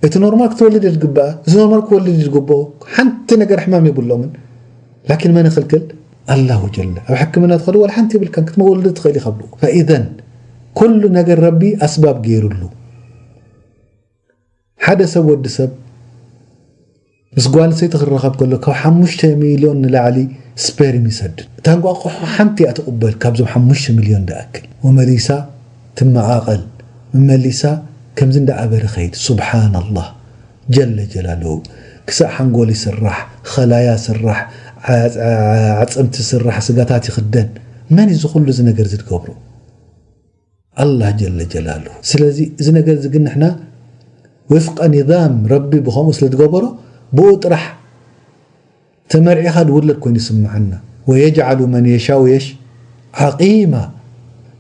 እቲ ኖርማል ክትወልድ እየ ዝግብኣ፣ እዚ ኖርማል ክወልድ እዩ ዝግብኦ። ሓንቲ ነገር ሕማም የብሎምን። ላኪን መን ይኽልክል? ኣላሁ ጀለ። ኣብ ሕክምና ትኸዱ ዋላ ሓንቲ የብልካን፣ ክትመወልድ ትኽእል ኢኻ ብሉ። ፈኢዘን ኩሉ ነገር ረቢ ኣስባብ ገይሩሉ። ሓደ ሰብ፣ ወዲ ሰብ ምስ ጓል ኣንስተይቲ ክራኸብ ከሎ ካብ ሓሙሽተ ሚልዮን ንላዕሊ ስፔርም ይሰድድ። እታ እንቋቑሖ ሓንቲ እያ ትቕበል ካብዞም ሓሙሽተ ሚልዮን ዝኣክል። ወመሊሳ ትመቓቐል፣ መመሊሳ ከምዚ እንዳኣበረ ኸይድ። ሱብሓነላህ ጀለ ጀላሉሁ። ክሳእ ሓንጎል ይስራሕ፣ ኸላያ ስራሕ፣ ዓ-፣ ዓ-፣ ዓጽምቲ ስራሕ፣ ስጋታት ይኽደን። መን እዩ እዚ ኩሉ እዚ ነገር እዚ ዝገብሮ? ኣላህ ጀለ ጀላሉሁ። ስለዚ እዚ ነገር እዚ ግን ንሕና ወፍቀ ኒዛም ረቢ ብኸምኡ ስለ ዝገበሮ ብኡ ጥራሕ ተመርዒኻ ዝውለድ ኮይኑ ይስምዓና። ወየጅዓሉ መን የሻኡ የሽ ዓቂማ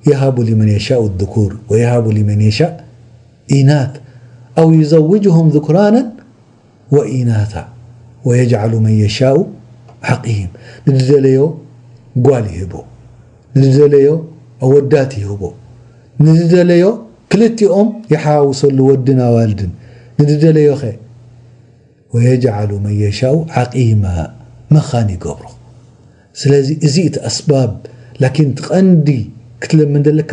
የሃቡ ሊመን የሻኡ ذኩር ወየሃቡ ሊመን የሻእ ኢናት ኣው ዩዘውጅሁም ذኩራነን ወኢናታ ወየጅዓሉ መን የሻኡ ዓቂም። ንዝደለዮ ጓል ይህቦ፣ ንዝደለዮ ኣወዳት ይህቦ፣ ንዝደለዮ ክልቲኦም ይሓዋውሰሉ ወድን ኣዋልድን፣ ንዝደለዮ ኸ ወየጅዓሉ መን የሻኡ ዓቂማ መኻን ይገብሮ። ስለዚ እዚ እቲ ኣስባብ፣ ላኪን እቲ ቀንዲ ክትልምን ዘለካ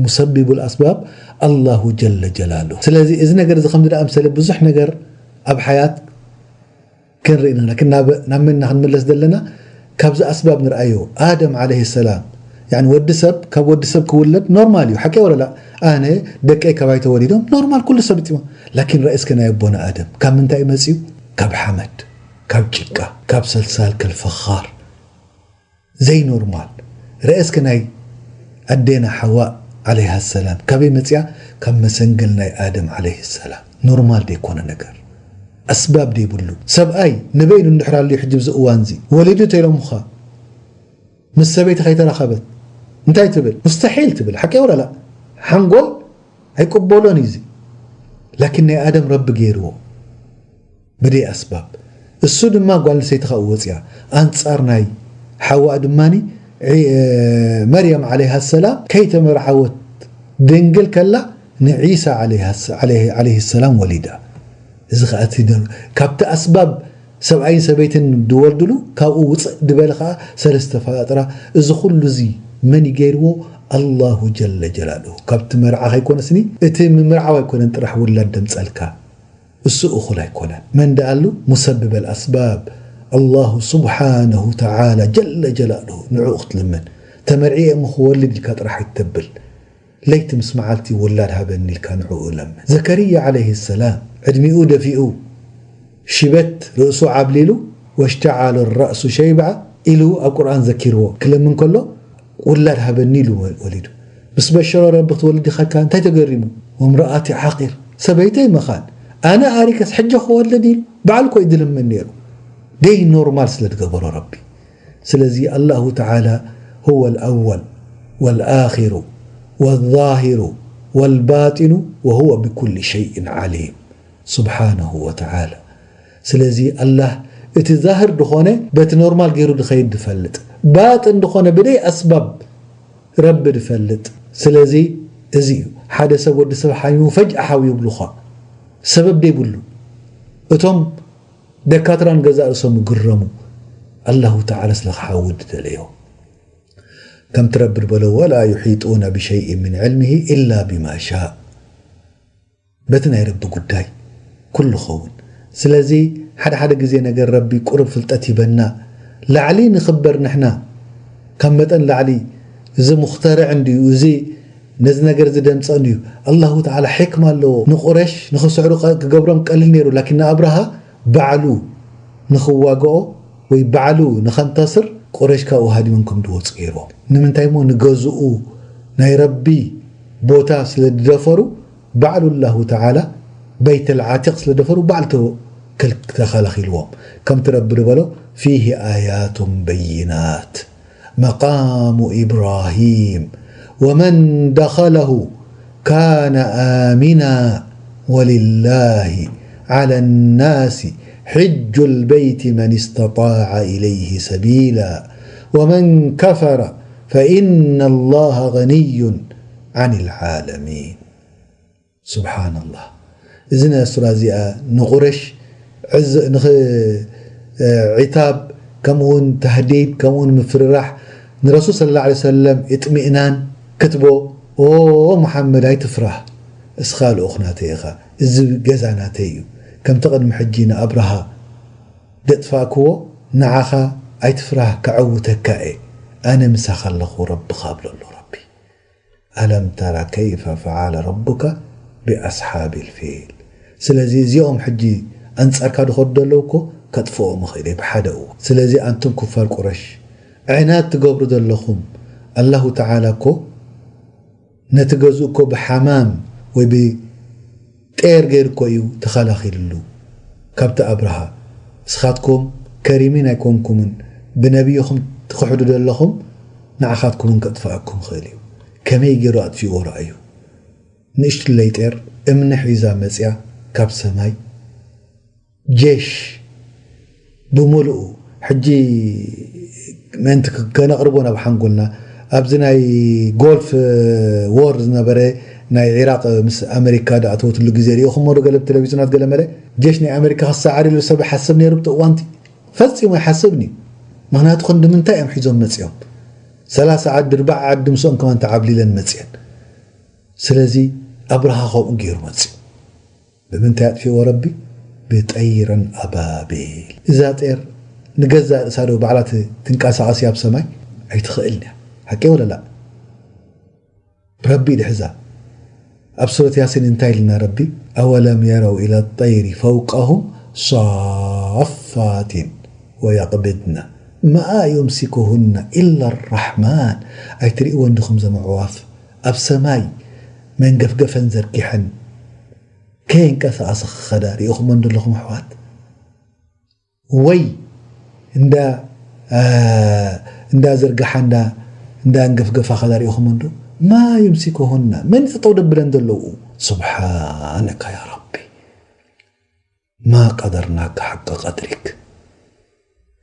ሙሰቢቡ ኣስባብ ኣላሁ ጀለ ጀላሉ። ስለዚ እዚ ነገር እዚ ከምዚ ደኣ ምሰለ ብዙሕ ነገር ኣብ ሓያት ክንርኢ ኢና። ላኪን ናብ፣ ናብ መን ኢና ክንምለስ ዘለና? ካብዚ ኣስባብ ንርኣዮ። ኣደም ዓለይሂ ሰላም፣ ያኒ ወዲ ሰብ ካብ ወዲ ሰብ ክውለድ ኖርማል እዩ። ሓቂ ወለላ? ኣነ ደቀይ ካባይ ተወሊዶም ኖርማል፣ ኩሉ ሰብ ይጥሞ። ላኪን ረእስከ ናይ ኣቦና ኣደም ካብ ምንታይ መጽዩ? ካብ ሓመድ፣ ካብ ጭቃ፣ ካብ ሰልሳል ከልፈኻር። ዘይኖርማል። ረእስከ ናይ ኣዴና ሓዋ ዓለይሃ ሰላም ካበይ መጽያ? ካብ መሰንገል ናይ ኣደም ዓለይሂ ሰላም። ኖርማል ደይኮነ ነገር። ኣስባብ ደይብሉ። ሰብኣይ ንበይኑ እንድሕር ኣልዩ ሕጂ ብዚ እዋን እዚ ወሊዱ ተኢሎምኻ ምስ ሰበይቲ ከይተራኸበት እንታይ ትብል? ሙስተሒል ትብል። ሓቂ ወለላ? ሓንጎል ኣይቅበሎን እዩ እዚ። ላኪን ናይ ኣደም ረቢ ገይርዎ ብደይ ኣስባብ። እሱ ድማ ጓል ኣንስተይቲ ካብኡ ወፅያ። ኣንፃር ናይ ሓዋ ድማኒ ዒ-፣ መርያም ዓለይሃ ሰላም ከይተመርዓወት ድንግል ከላ ንዒሳ ዓለይሃ ሰ-፣ ዓለይሂ፣ ዓለይሂ ሰላም ወሊዳ። እዚ ኸዓ እቲ ደ-፣ ካብቲ ኣስባብ ሰብኣይን ሰበይትን ድወልድሉ ካብኡ ውፅእ ድበለ ኸዓ ሰለስተ ፈጣጥራ። እዚ ኩሉ እዚ መን ይገይርዎ? ኣላሁ ጀለ ጀላሉሁ። ካብቲ መርዓ ከይኮነስኒ እቲ ምምርዓው ኣይኮነን ጥራሕ ውላድ ደምፀልካ። እሱ እኹል ኣይኮነን። መን ደኣሉ? ሙሰብበል ኣስባብ ኣላሁ ስብሓነሁ ተዓላ ጀለ ጀላሉሁ። ንዕኡ ክትልምን። ተመርዕየ እሞ ክወልድ ኢልካ ጥራሕ ኣይትተብል። ለይቲ ምስ መዓልቲ ውላድ ሃበኒ ኢልካ ንዕኡ ለምን። ዘከርያ ዓለይሂ ሰላም ዕድሚኡ ደፊኡ ሽበት ርእሱ ዓብሊሉ ወሽተዓለ ረእሱ ሸይብዓ ኢሉ ኣብ ቁርኣን ዘኪርዎ ክለምን ከሎ ውላድ ሃበኒ ኢሉ ወ-፣ ወሊዱ። ምስ በሸሮ ረቢ ክትወልድ ኢኻ ኢልካ እንታይ ተገሪሙ? ወምረኣቲ ዓቂር፣ ሰበይተይ መኻን፣ ኣነ ኣሪገስ ሕጂ ክወልድ ኢሉ ባዕሉ እኮ እዩ ዝልምን ነይሩ። ደይ ኖርማል ስለ ዝገበሮ ረቢ። ስለዚ ኣላሁ ተዓላ ሁወ ልኣወል ወልኣኺሩ ወዛሂሩ ወልባጢኑ ወሁወ ብኩሊ ሸይእን ዓሊም። ስብሓነሁ ወተዓላ። ስለዚ ኣላህ እቲ ዛህር ድኾነ በቲ ኖርማል ገይሩ ድኸይድ ድፈልጥ፣ ባጥን ድኾነ ብደይ ኣስባብ ረቢ ድፈልጥ። ስለዚ እዚ እዩ ሓደ ሰብ፣ ወዲ ሰብ ሓሚሙ ፈጅኣ ሓው ይብሉኻ፣ ሰበብ ደይብሉ። እቶም ደካትራን ገዛእ ርእሶም ይግረሙ፣ ኣላሁ ተዓላ ስለ ክሓዊ ድደለዮ። ከምቲ ረቢ ድበሎ፣ ወላ ዩሒጡነ ብሸይእን ምን ዕልሚሂ ኢላ ቢማ ሻእ። በቲ ናይ ረቢ ጉዳይ ኩሉ ኸውን። ስለዚ ሓደ ሓደ ግዜ ነገር ረቢ ቁሩብ ፍልጠት ይበና። ላዕሊ ንኽበር ንሕና ካብ መጠን ላዕሊ፣ እዚ ሙኽተርዕ እንድዩ፣ እዚ ነዚ ነገር እዚ ደምፀ እንድዩ። ኣላሁ ተዓላ ሕክማ ኣለዎ። ንቁረሽ ንኽስዕሩ ቀ-፣ ክገብሮም ቀሊል ነይሩ፣ ላኪን ንኣብርሃ ባዕሉ ንኽዋግኦ ወይ ባዕሉ ንኸንተስር ቁረሽ ካብኡ ሃዲሞም ከም ድወፁ ገይርዎም። ንምንታይ እሞ? ንገዝኡ ናይ ረቢ ቦታ ስለ ዝደፈሩ፣ ባዕሉ ኣላሁ ተዓላ በይተል ዓቲቕ ስለ ደፈሩ፣ ባዕሉ ተወ-፣ ከል-፣ ተኸላኺልዎም። ከምቲ ረቢ ዝበሎ፣ ፊሂ ኣያቱን በይናት መቃሙ ኢብራሂም ወመን ደኸለሁ ካነ ኣሚና ወሊላሂ ዓለ ናሲ ሕጁል በይቲ መን ስተጣዐ ኢለይሂ ሰቢላ ወመን ከፈረ ፈኢነ ላሃ ገኒዩን ዓኒል ዓለሚን። ስብሓንላህ። እዚ ናይ ሱራ እዚኣ ንቁረሽ ዕዝ-፣ ንኽ-፣ ዒታብ፣ ከምኡውን ተህዲድ፣ ከምኡውን ምፍርራሕ፣ ንረሱል ሰለላሁ ዐለይሂ ወሰለም እጥሚእናን ክትቦ፣ "ኦ ሙሓመድ፣ ኣይትፍራህ፣ እስኻ ልኡኽ ናተይ ኢኻ፣ እዚ ገዛ ናተይ እዩ። ከምቲ ቅድሚ ሕጂ ንኣብርሃ ደጥፋእክዎ፣ ንዓኻ ኣይትፍራህ፣ ከዐውተካ እየ፣ ኣነ ምሳኻ ኣለኹ፣ ረብኻ" ብሎ ኣሎ ረቢ። ኣለም ተረ ከይፈ ፈዓለ ረቡከ ብኣስሓብል ፊል። ስለዚ እዚኦም ሕጂ ኣንጻርካ ድኸዱ ዘለዉ እኮ ከጥፍኦም ይኽእል እየ ብሓደ እዋን። ስለዚ ኣንቱም ኩፋር ቁረሽ፣ ዕናድ ትገብሩ ዘለኹም፣ ኣላሁ ተዓላ እኮ ነቲ ገዝኡ እኮ ብሓማም ወይ ብ ጤር ገይሩ እኮ እዩ ተኸላኺልሉ ካብቲ ኣብርሃ። እስኻትኩም ከሪሚን ኣይኮንኩምን፣ ብነቢይኹም ትኽሕዱ ዘለኹም፣ ንዓኻትኩም እውን ከጥፍኣኩም ይኽእል እዩ። ከመይ ገይሩ ኣጥፊእዎ ረኣዩ። ንእሽትለይ ጤር እምኒ ሒዛ መጽያ ካብ ሰማይ ጄሽ ብምሉኡ። ሕጂ ምእንቲ ክ-፣ ከነቕርቦ ናብ ሓንጎልና፣ ኣብዚ ናይ ጎልፍ ዎር ዝነበረ ናይ ዒራቕ ምስ ኣመሪካ ዝኣተወትሉ ግዜ ሪኢኹሞ ዶ? ገለ ብቴሌቪዥናት ገለ መለ ጀሽ ናይ ኣመሪካ ክሰዓር ኢሉ ሰብ ይሓስብ ነይሩ ብቲ እዋንቲ? ፈጺሙ ኣይሓስብን እዩ። ምኽንያቱ ክንዲ ምንታይ እዮም ሒዞም መጺኦም? ሰላሳ ዓዲ፣ ኣርባዓ ዓዲ ምስኦም ከማን ተዓብሊለን መጺአን። ስለዚ ኣብርሃ ከምኡ ገይሩ መጺኡ። ብምንታይ ኣጥፊእዎ ረቢ? ብጠይረን ኣባቢል። እዛ ጤር ንገዛእ ርእሳ ዶ ባዕላ ት-፣ ትንቀሳቐስ እያ ኣብ ሰማይ? ኣይትኽእልን እያ። ሓቂ ወለላ? ረቢ ድሕዛ። ኣብ ሱረት ያሲን እንታይ ኢልና ረቢ? ኣወለም የረው ኢለ ጠይሪ ፈውቀሁም ሳፋትን ወየቅብድነ ማ ዩምሲኩሁነ ኢላ ራሕማን። ኣይትርእይወን ዲኹም ዘም ኣዕዋፍ ኣብ ሰማይ መንገፍገፈን ዘርጊሐን ከየንቀሳቐሰ ክኸዳ ሪኢኹመን ዘለኹም ኣሕዋት? ወይ እንዳ፣ እ፣ እንዳ ዘርጋሓ፣ እንዳ፣ እንዳ እንገፍገፋ ከዳ ሪኢኹመን ዶ? ማ ዩምሲኩሁና፣ መን ጠጠው ደብለን ዘለዉ? ስብሓነካ ያ ረቢ፣ ማ ቀደርናካ ሓቀ ቀድሪክ።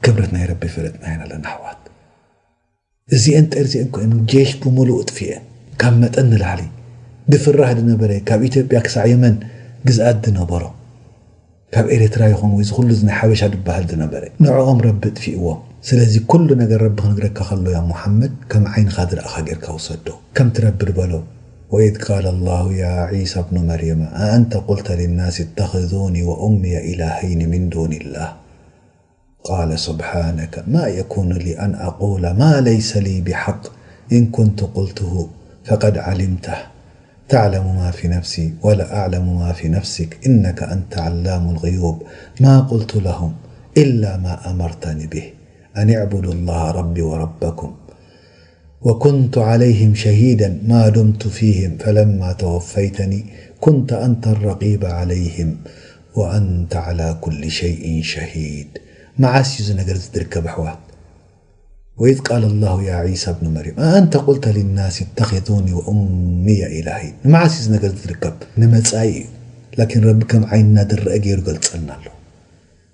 ክብረት ናይ ረቢ ፈለጥና ኢና ኣለና ኣሕዋት። እዚአን ጠርዚአን ኮይን ጄሽ ብምሉእ እጥፊአን። ካብ መጠን ንላዕሊ ድፍራህ ድነበረ፣ ካብ ኢትዮጵያ ክሳዕ የመን ግዝኣት ድነበሮ፣ ካብ ኤርትራ ይኹን ወይ ዝኹሉ እዚ ናይ ሓበሻ ድበሃል ድነበረ፣ ንዕኦም ረቢ እጥፊእዎም። ስለዚ ኩሉ ነገር ረቢ ክነግረካ ከሎ ያ ሙሓመድ፣ ከም ዓይንኻ ዝረኣኻ ጌርካ ውሰዶ። ከምቲ ረቢ ድበሎ፣ ወኢዝ ቃለ ላሁ ያ ዒሳ ብኑ መርየመ ኣአንተ ቁልተ ሊናስ እተኽዙኒ ወኡምየ ኢላሀይኒ ሚን ዱኒላህ። قال سبحانك ما يكون لي أن أقول ما ليس لي بحق إن كنت قلته فقد علمته تعلم ما في نفسي ولا أعلم ما في نفسك إنك أنت علام الغيوب ما قلت لهم إلا ما أمرتني به أن اعبدوا الله ربي وربكم وكنت عليهم شهيدا ما دمت فيهم فلما توفيتني كنت أنت الرقيب عليهم وأنت على كل شيء شهيد. መዓስ እዩ እዚ ነገር እዚ ዝርከብ ኣሕዋት? وإذ قال الله يا عيسى ابن مريم أأنت قلت للناس اتخذوني وأمي إلهين. መዓስ እዩ እዚ ነገር እዚ ዝርከብ? ንመጻኢ እዩ። ላኪን ረቢ ከም ዓይንና ድረአ ገይሩ ገልጸልና ኣሎ።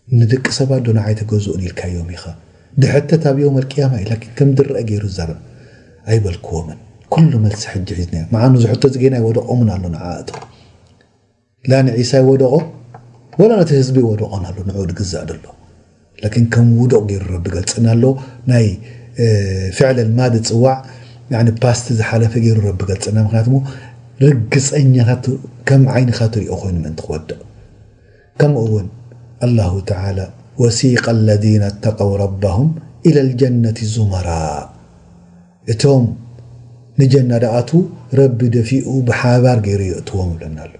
ንደቂ ሰባት ዶ ንዓይ ተገዝኡን ኢልካዮም ኢኻ? ድሕተት ኣብ የውመል ቅያማ እዩ። ላኪን ከም ድረአ ገይሩ ዛረብ ኣይበልክዎምን። ኩሉ መልሲ ሕጂ ሒዝናዮ። መዓኑ ዝሕቶ ዝገና ይወደቆምን ኣሎ ንዓእቶም። ላ ንዒሳ ይወደቆ፣ ወላ ነቲ ህዝቢ ይወደቆን ኣሎ ንዑ ድግዛእ ደሎ። ላኪን ከም ውዱቕ ገይሩ ረቢ ገልጽና ኣሎ። ናይ፣ እ፣ ፍዕለል ማዲ ጽዋዕ፣ ያኒ ፓስት ዝሓለፈ ገይሩ ረቢ ገልጽና። ምክንያቱ እሞ ርግጸኛታት ከም ዓይንኻ ትሪኦ ኮይኑ ምእንቲ ክወድቕ። ከምኡ እውን ኣላሁ ተዓላ፣ "ወሲቀ ለዚነ ተቀው ረበሁም ኢለል ጀነቲ ዙመራ"፣ እቶም ንጀና ደኣቱ ረቢ ደፊኡ ብሓባር ገይሩ የእትዎም ይብለና ኣሎ።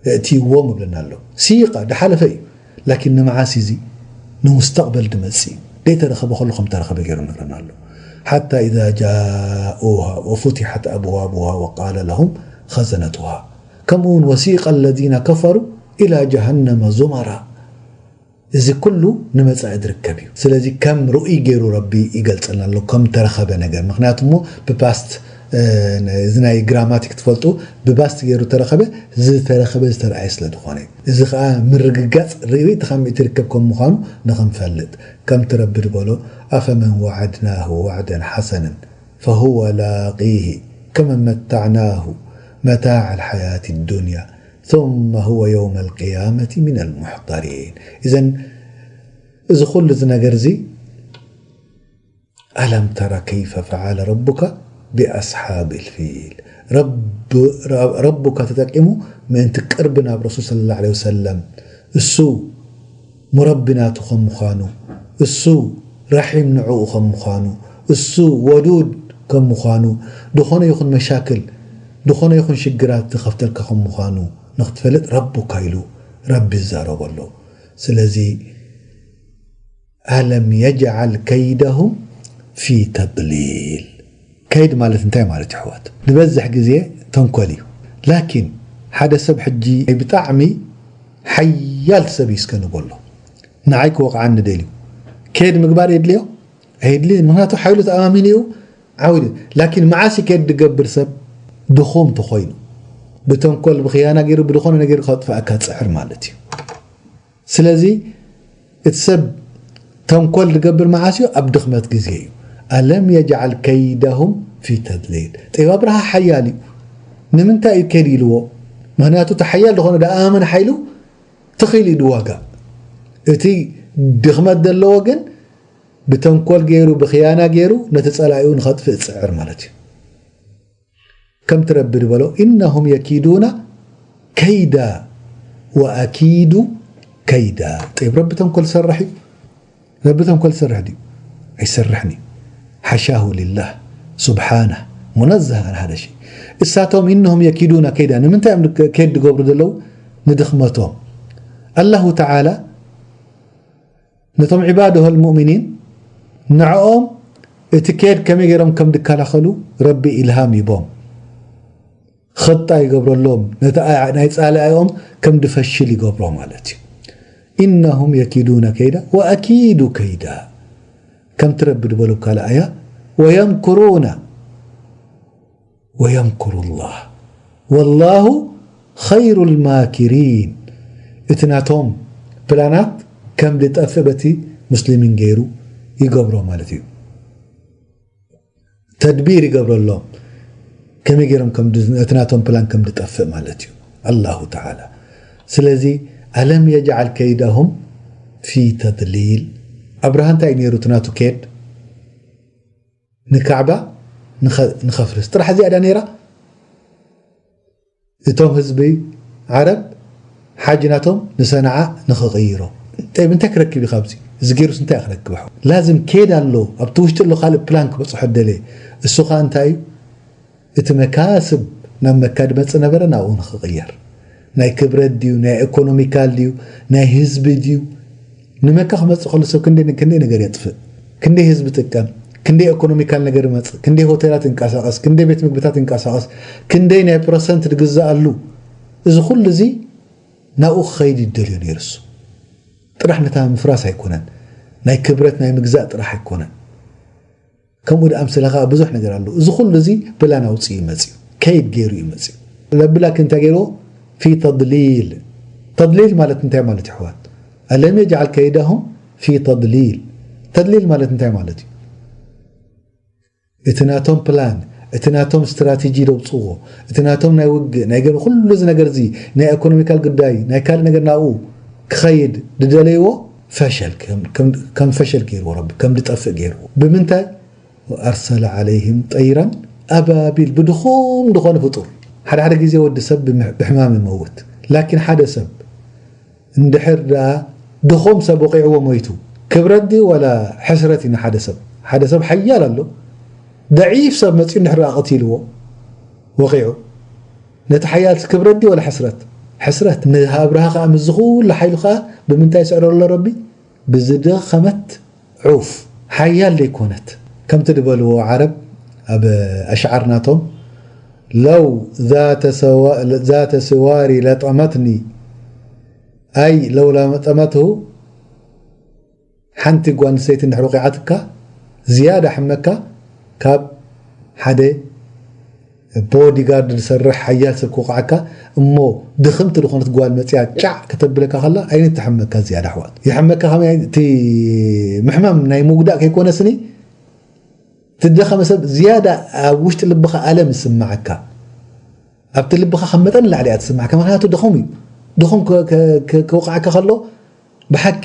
የእትይዎም ይብለና ኣሎ። ሲቃ ድሓለፈ እዩ። ላኪን ንመዓስ እዚ ንሙስተቅበል ድመጽእ እዩ። ደይተረኸበ ከሎ ከም ተረኸበ ገይሩ ነግረና ኣሎ። ሓታ ኢዛ ጃኡሃ ወፉቲሐት ኣብዋቡሃ ወቃለ ለሁም ኸዘነቱሃ። ከምኡ እውን ወሲቀ ለዚነ ከፈሩ ኢላ ጀሃነመ ዙመራ። እዚ ኩሉ ንመጻኢ ዝርከብ እዩ። ስለዚ ከም ርኡይ ገይሩ ረቢ ይገልጸልና ኣሎ፣ ከም ተረኸበ ነገር። ምክንያቱ እሞ ብፓስት፣ እ፣ እዚ ናይ ግራማቲክ ትፈልጡ፣ ብባስት ገይሩ ተረኸበ፣ ዝተረኸበ ዝተረኣየ ስለ ዝኾነ እዩ። እዚ ኸኣ ምርግጋጽ ርኢቲ ካብ ምእቲ ርከብ ከም ምዃኑ ንኽንፈልጥ። ከምቲ ረቢ ዝበሎ፣ "ኣፈመን ወዓድናሁ ወዕደን ሓሰነን ፈሁወ ላቂሂ ከመን መታዕናሁ መታዕ ልሓያት ዱንያ ثم هو يوم القيامة من المحضرين". إذن እዚ ኩሉ እዚ ነገር እዚ፣ "ألم تر كيف فعل ربك بأصحاب الفيل؟" ረብ-፣ ረቡካ ተጠቂሙ ምእንቲ ቅርቢ ናብ ረሱል ሰለላሁ ዐለይሂ ወሰለም፣ እሱ ሙረቢ ናቱ ከም ምዃኑ፣ እሱ ረሒም ንዕኡ ከም ምዃኑ፣ እሱ ወዱድ ከም ምዃኑ፣ ድኾነ ይኹን መሻክል፣ ድኾነ ይኹን ሽግራት ዝኸፍተልካ ከም ምዃኑ ንኽትፈልጥ ረቡካ ኢሉ ረቢ ይዛረቦ ኣሎ። ስለዚ፣ "ألم يجعل كيدهم في تضليل؟" ከይድ ማለት እንታይ ማለት እዩ ኣሕዋት? ዝበዝሕ ግዜ ተንኮል እዩ። ላኪን ሓደ ሰብ ሕጂ ብጣዕሚ ሓያል ሰብ እዩ እስከ ንበሎ። ንዓይ ክወቕዓኒ ደልዩ። ከይድ ምግባር የድልዮ? ኣየድልዮን። ምክንያቱ ሓይሉ ተኣማሚኑ እዩ ዓዊዱ። ላኪን መዓስ እዩ ከይድ ዝገብር ሰብ? ድኹም ተኾይኑ። ብተንኮል፣ ብኽያና ገይሩ፣ ብድኾነ ነገር ከጥፍኣካ ዝጽዕር ማለት እዩ። ስለዚ እቲ ሰብ ተንኮል ዝገብር መዓስ እዩ? ኣብ ድኽመት ግዜ እዩ። "ألم يجعل كيدهم في تضليل؟" ጠይብ፣ ኣብርሃ ሓያል እዩ። ንምንታይ እዩ ከይድ ኢልዎ? ምክንያቱ እቲ ሓያል ዝኾነ ደኣ ኣመን ሓይሉ ትኽኢሉ እዩ ድዋጋእ። እቲ ድኽመት ዘለዎ ግን ብተንኮል ገይሩ፣ ብኽያና ገይሩ ነቲ ጸላኢኡ ንኸጥፍእ ዝጽዕር ማለት እዩ። ከምቲ ረቢ ዝበሎ፣ "إنهم يكيدون كيدا وأكيد كيدا." ጠይብ፣ ረቢ ተንኮል ይሰርሕ እዩ? ረቢ ተንኮል ይሰርሕ ድዩ? ኣይሰርሕን እዩ። ሓሻሁ ሊላህ፣ ሱብሓነህ፣ ሙነዘህ ኣን ሃደ ሸይ። እሳቶም፣ "إنهم يكيدون كيدا"፣ ንምንታይ እዮም ከይድ ዝገብሩ ዘለዉ? ንድኽመቶም። ኣላሁ ተዓላ ነቶም ዒባዱሁ ልሙእሚኒን፣ ንዕኦም እቲ ከይድ ከመይ ገይሮም ከም ድከላኸሉ ረቢ ኢልሃም ይቦም። ኽጣ ይገብረሎም፣ ነቲ ኣያ-፣ ናይ ጻላኢኦም ከም ድፈሽል ይገብሮ ማለት እዩ። "إنهم يكيدون كيدا وأكيد كيدا"። ከምቲ ረቢ ድበሎ ካልእ ኣያ፣ "ويمكرون ويمكر الله والله خير الماكرين". እቲ ናቶም ፕላናት ከም ድጠፍእ በቲ ሙስሊሚን ገይሩ ይገብሮ ማለት እዩ። ተድቢር ይገብረሎም። ከመይ ገይሮም ከም ድ-፣ እቲ ናቶም ፕላን ከም ድጠፍእ ማለት እዩ። ኣላሁ ተዓላ። ስለዚ፣ "ألم يجعل كيدهم في تضليل؟" ኣብርሃ እንታይ እዩ ነይሩ እቲ ናቱ ከይድ? ንካዕባ ንኸ-፣ ንኸፍርስ። ጥራሕ እዚኣ ዳ ነይራ? እቶም ህዝቢ ዓረብ ሓጅ ናቶም ንሰንዓ ንኽቕይሮ። ጠይብ፣ እንታይ ክረክብ እዩ ካብዚ? እዚ ገይሩስ እንታይ ክረክብ? ላዝም ከይድ ኣሎ፣ ኣብቲ ውሽጢ ኣሎ ካልእ ፕላን ክበጽሖ ደለየ። እሱ ኸኣ እንታይ እዩ? እቲ መካስብ ናብ መካ ድመጽእ ነበረ፣ ናብኡ ንኽቕየር። ናይ ክብረት ድዩ? ናይ ኢኮኖሚካል ድዩ? ናይ ህዝቢ ድዩ? ንመካ ክመጽእ ከሎ ሰብ ክንደይ፣ ክንደይ ነገር የጥፍእ፣ ክንደይ ህዝቢ ጥቀም፣ ክንደይ ኢኮኖሚካል ነገር ይመጽእ፣ ክንደይ ሆቴላት ይንቀሳቐስ፣ ክንደይ ቤት ምግብታት ይንቀሳቐስ፣ ክንደይ ናይ ፐርሰንት ዝግዝኣሉ። እዚ ኩሉ እዚ ናብኡ ክኸይድ ይደልዮ ነይሩ። እሱ ጥራሕ ነታ ምፍራስ ኣይኮነን፣ ናይ ክብረት ናይ ምግዛእ ጥራሕ ኣይኮነን። ከምኡ ደኣ ምስለ ኸዓ ብዙሕ ነገር ኣሎ። እዚ ኩሉ እዚ ፕላን ኣውፅኡ እዩ መፅዩ፣ ከይድ ገይሩ እዩ መፅዩ። ለብላክ እንታይ ገይርዎ? ፊ ተድሊል። ተድሊል ማለት እንታይ ማለት ይሕዋት? ኣለም የጅዓል ከይዳሁም ፊ ተድሊል። ተድሊል ማለት እንታይ ማለት እዩ? እቲ ናቶም ፕላን፣ እቲ ናቶም ስትራቴጂ ደውፅዎ፣ እቲ ናቶም ናይ ውግእ ናይ ገለ ኩሉ እዚ ነገር እዚ ናይ ኢኮኖሚካል ጉዳይ ናይ ካልእ ነገር ናብኡ ክኸይድ ዝደለይዎ ፈሸል ከም- ከም- ከም ፈሸል ገይርዎ ረቢ ከም ዝጠፍእ ገይርዎ ብምንታይ ኣርሰለ ዓለይህም ጠይራን ኣባቢል ብድኹም ዝኾነ ፍጡር ሓደ ሓደ ግዜ ወዲ ሰብ ብምሕ- ብሕማም ይመውት ላኪን ሓደ ሰብ እንድሕር ደኣ ድኹም ሰብ ወቒዕዎ ሞይቱ ክብረት ድዩ ወላ ሕስረት እዩ ንሓደ ሰብ ሓደ ሰብ ሓያል ኣሎ ደዒፍ ሰብ መፂኡ እንድሕር ደኣ ቀቲልዎ ወቒዑ ነቲ ሓያል ክብረት ድዩ ወላ ሕስረት ሕስረት ንኣብርሃ ከዓ ምስዚ ኩሉ ሓይሉ ከዓ ብምንታይ ይስዕሮ ኣሎ ረቢ ብዝደኸመት ዑፍ ሓያል ዘይኮነት ከምቲ ዝበልዎ ዓረብ ኣብ ኣሽዓር ናቶም ለው ዛተ ስዋሪ ለጠመትኒ ኣይ ለው ለጠመትሁ ሓንቲ ጓል ኣንስተይቲ እንድሕር ወቂዓትካ ዝያዳ ሕመካ ካብ ሓደ ቦዲጋርድ ዝሰርሕ ሓያል ሰብ ክወቕዓካ እሞ ድኽምቲ ዝኾነት ጓል መፅያ ጫዕ ከተብለካ ከላ ኣይነት ትሕመካ ዝያዳ ኣሕዋት ይሕመካ ከመይ እቲ ምሕማም ናይ ምጉዳእ ከይኮነ ስኒ ትደኸመ ሰብ ዝያዳ ኣብ ውሽጢ ልብኻ ኣለም ዝስማዓካ ኣብቲ ልብኻ ካብ መጠን ላዕሊ እያ ትስማዓካ ምክንያቱ ድኹም እዩ ድኹም ክወቕዓካ ከሎ ብሓቂ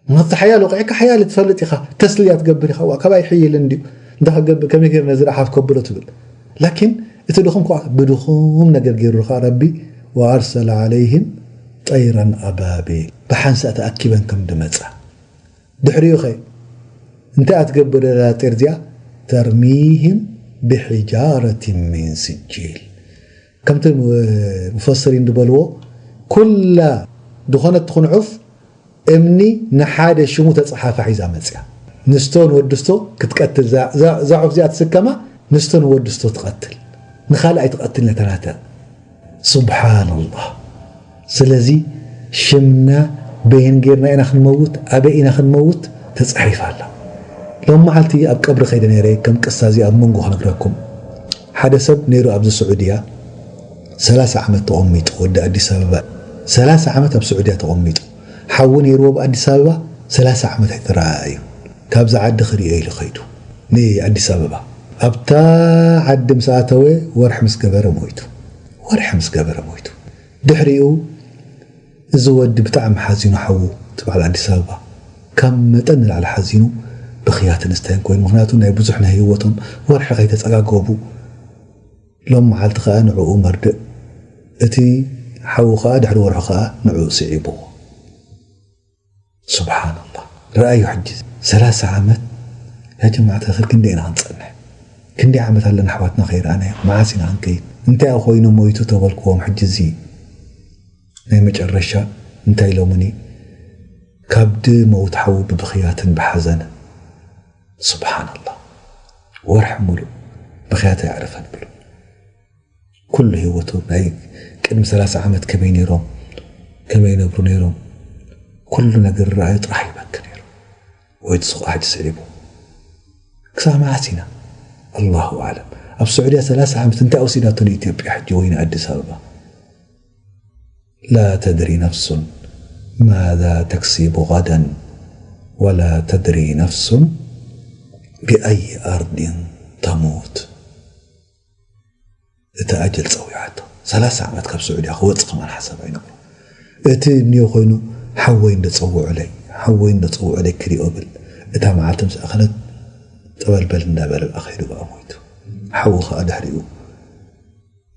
ምክንያቱ ሓያል ወቂዕካ ሓያል ትፈልጥ ኢኻ ተስልያ ትገብር ኢኻ ዋ ካባይ ሕይል እንድዩ እንታይ ክገብር ከመይ ገይር ነዚ ረሓፍ ከብሎ ትብል ላኪን እቲ ድኹም ከ ብድኹም ነገር ገይሩ ከ ረቢ ወኣርሰለ ዓለይህም ጠይረን ኣባቢል ብሓንሳእ ተኣኪበን ከም ድመፃ ድሕሪኡ ኸ እንታይ ኣትገብር ደላ ጤር እዚኣ ተርሚህም ብሒጃረት ሚን ስጂል ከምቲ ሙፈስሪን ዝበልዎ ኩላ ዝኾነት ትኹን ዑፍ እምኒ ንሓደ ሽሙ ተፀሓፋ ሒዛ መፅያ ንስቶ ንወድስቶ ክትቀትል እዛ ዑፍ እዚኣ ትስከማ ንስቶ ንወድስቶ ትቐትል ንኻልእ ኣይትቐትል ነተናተ ስብሓንላህ ስለዚ ሽምና በየን ጌርና ኢና ክንመውት ኣበይ ኢና ክንመውት ተፃሒፋ ኣላ ሎም መዓልቲ ኣብ ቀብሪ ከይደ ነይረ ከም ቅሳ እዚ ኣብ መንጎ ክነግረኩም ሓደ ሰብ ነይሩ ኣብዚ ስዑድያ ሰላሳ ዓመት ተቐሚጡ ወዲ ኣዲስ ኣበባ ሰላሳ ዓመት ኣብ ስዑድያ ተቐሚጡ ሓዉ ነይርዎ ኣብ ኣዲስ ኣበባ ሰላሳ ዓመት ኣይተረኣኣዩ ካብዚ ዓዲ ክርእዮ ኢሉ ከይዱ ንኣዲስ ኣበባ ኣብታ ዓዲ ምስ ኣተወ ወርሒ ምስ ገበረ ሞይቱ ወርሒ ምስ ገበረ ሞይቱ ድሕሪኡ እዚ ወዲ ብጣዕሚ ሓዚኑ ሓዉ እቲ በዓል ኣዲስ ኣበባ ካብ መጠን ንላዕሊ ሓዚኑ ብኽያትን ስታይን ኮይኑ ምክንያቱ ናይ ብዙሕ ናይ ህይወቶም ወርሒ ከይተፀጋገቡ ሎም መዓልቲ ከዓ ንዕኡ መርድእ እቲ ሓዉ ከዓ ድሕሪ ወርሑ ከዓ ንዕኡ ስዒብዎ ስብሓንላህ ረኣዩ ሕጂ ሰላሳ ዓመት ያ ጀማዕት ኸር ክንደይ ኢና ክንፀንሕ ክንደይ ዓመት ኣለና ኣሕዋትና ከይረኣናዮ መዓስ ኢና ክንከይድ እንታይ ኮይኑ ሞይቱ ተበልክዎም ሕጂ እዚ ናይ መጨረሻ እንታይ ኢሎምኒ ካብ ድመውት ሓዉ ብብኽያትን ብሓዘንን ስብሓንላህ ወርሒ ሙሉእ ብኽያት ኣዕረፈን ብሉ ኩሉ ህይወቱ ናይ ቅድሚ ሰላሳ ዓመት ከመይ ነይሮም ከመይ ይነብሩ ነይሮም ኩሉ ነገር ረኣዩ ጥራሕ ይበኪ ነይሩ ወይ ትስቑ ሕጂ ስዒቡ ክሳብ መዓስ ኢና ኣላሁ ኣዕለም ኣብ ስዑድያ ሰላሳ ዓመት እንታይ ወሲዳቶ ንኢትዮጵያ ሕጂ ወይ ንኣዲስ ኣበባ لا تدري نفس ماذا تكسب غدا ولا تدري نفس بأي أرض تموت እቲ ኣጀል ፀዊዓቶ ሰላሳ ዓመት ካብ ስዑድያ ክወፅእ ከማን ሓሳብ ኣይነበሮ እቲ እኒኦ ኮይኑ ሓወይ እንደፀውዑለይ ሓወይ እንደፀውዑለይ ክሪኦ ብል እታ መዓልቲ ምስ ኣኸለት ጠበልበል እንዳበለ ብኣ ከይዱ ብኣ ሞይቱ ሓዉ ከዓ ድሕሪኡ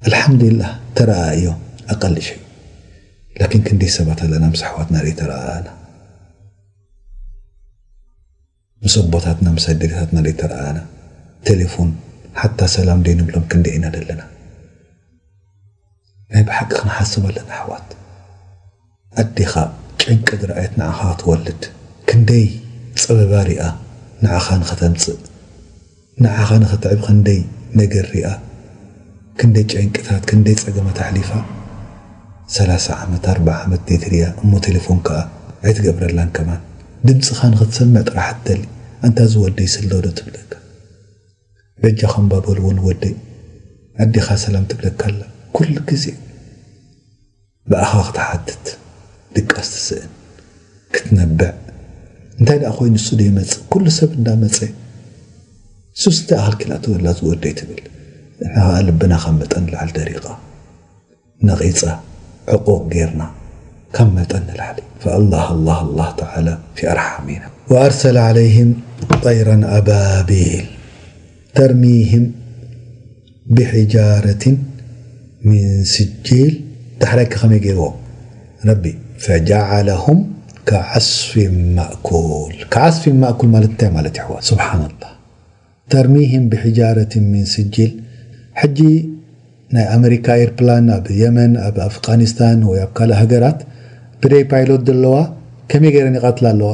ኣልሓምዱሊላህ ተረኣእዮ ኣቀልሸ ላኪን ክንደይ ሰባት ኣለና ምስ ኣሕዋትና ዘይተረኣኣና ምስ ኣቦታትና ምስ ኣዴታትና ዘይተረኣኣና ቴሌፎን ሓታ ሰላም ደይንብሎም ክንደይ ኢና ዘለና ናይ ብሓቂ ክንሓስብ ኣለና ኣሕዋት ኣዴኻ ጨንቂ ዝረኣየት ንዓኻ ክትወልድ ክንደይ ፀበባ ሪኣ ንዓኻ ንኸተምፅእ ንዓኻ ንኸትዕብ ክንደይ ነገር ሪኣ ክንደይ ጨንቅታት ክንደይ ፀገማት ኣሕሊፋ ሰላሳ ዓመት ኣርባዓ ዓመት ዘይትሪኣ እሞ ቴሌፎን ከዓ ኣይትገብረላን ከማን ድምፅኻ ንኽትሰምዕ ጥራሕ ትደሊ ኣንታ ዝወደይ ስለ ዶ ትብለካ በጃኹም ባበልዎ ንወደይ ኣዴኻ ሰላም ትብለካ ኣላ ኩሉ ግዜ ብኣኻ ክትሓትት፣ ድቃስ ትስእን፣ ክትነብዕ። እንታይ ደኣ ኮይኑ ንሱ ዶ ይመጽእ? ኩሉ ሰብ እንዳመጸ፣ ሱስ እንታይ ኣኽል ክነእትወላ ዝወደይ ትብል። ንሕና ኸኣ ልብና ካብ መጠን ንላዕሊ ደሪቓ፣ ነቒጻ፣ ዕቑቕ ጌርና፣ ካብ መጠን ንላዕሊ። فالله الله الله تعالى في أرحامنا. وأرسل عليهم طيرا أبابيل ترميهم بحجارة من سجيل. ዳሕራይ ከ ከመይ ገይርዎም? ረቢ فجعلهم كعصف مأكول. كعصف مأكول ማለት እንታይ ማለት ይሕዋ? سبحان الله. ترميهم بحجارة من سجيل. ሕጂ ናይ ኣመሪካ ኤርፕላን ኣብ የመን፣ ኣብ ኣፍጋኒስታን ወይ ኣብ ካልእ ሃገራት ብደይ ፓይሎት ዘለዋ ከመይ ገይረን ይቐትላ ኣለዋ?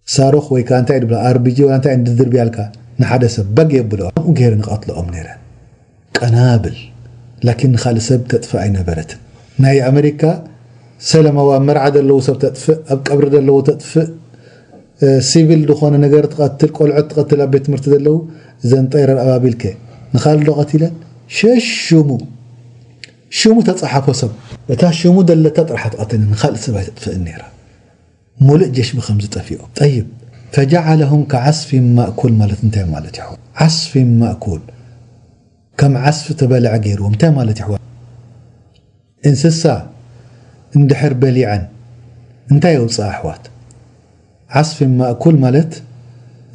ሳሮኽ ወይ ከኣ እንታይ ድብላ፣ ኣርቢጂ ወይ እንታይ እንድድርብያልካ ንሓደ ሰብ በግ የብልኦ። ከምኡ ገይረን ይቐትልኦም ነይረን። ቀናብል። ላኪን ንኻልእ ሰብ ተጥፍእ ኣይነበረትን። ናይ ኣመሪካ ሰለማዊ ኣብ መርዓ ዘለዉ ሰብ ተጥፍእ፣ ኣብ ቀብሪ ዘለዉ ተጥፍእ፣ እ፣ ሲቪል ዝኾነ ነገር ትቐትል፣ ቆልዑት ትቐትል፣ ኣብ ቤት ትምህርቲ ዘለዉ፣ እዘን ጠይረን ኣባቢልከ ንኻልእ ዶ ቀቲለን? ሸሽሙ ሽሙ ተጻሓፎ ሰብ። እታ ሽሙ ዘለታ ጥራሕ ትቐትል፣ ንኻልእ ሰብ ኣይተጥፍእን ነይራ። ሙሉእ ጀሽ ብኸምዚ ጠፊኦም። ጠይብ፣ فجعلهم كعصف مأكول ማለት እንታይ ማለት ይኸውን? ዓስፊ ማእኩል፣ ከም ዓስፊ ተበልዐ ገይርዎም። እንታይ ማለት ይኸውን? እንስሳ እንድሕር በሊዐን እንታይ የውፅኣ ኣሕዋት? ዓስፊ ማእኩል ማለት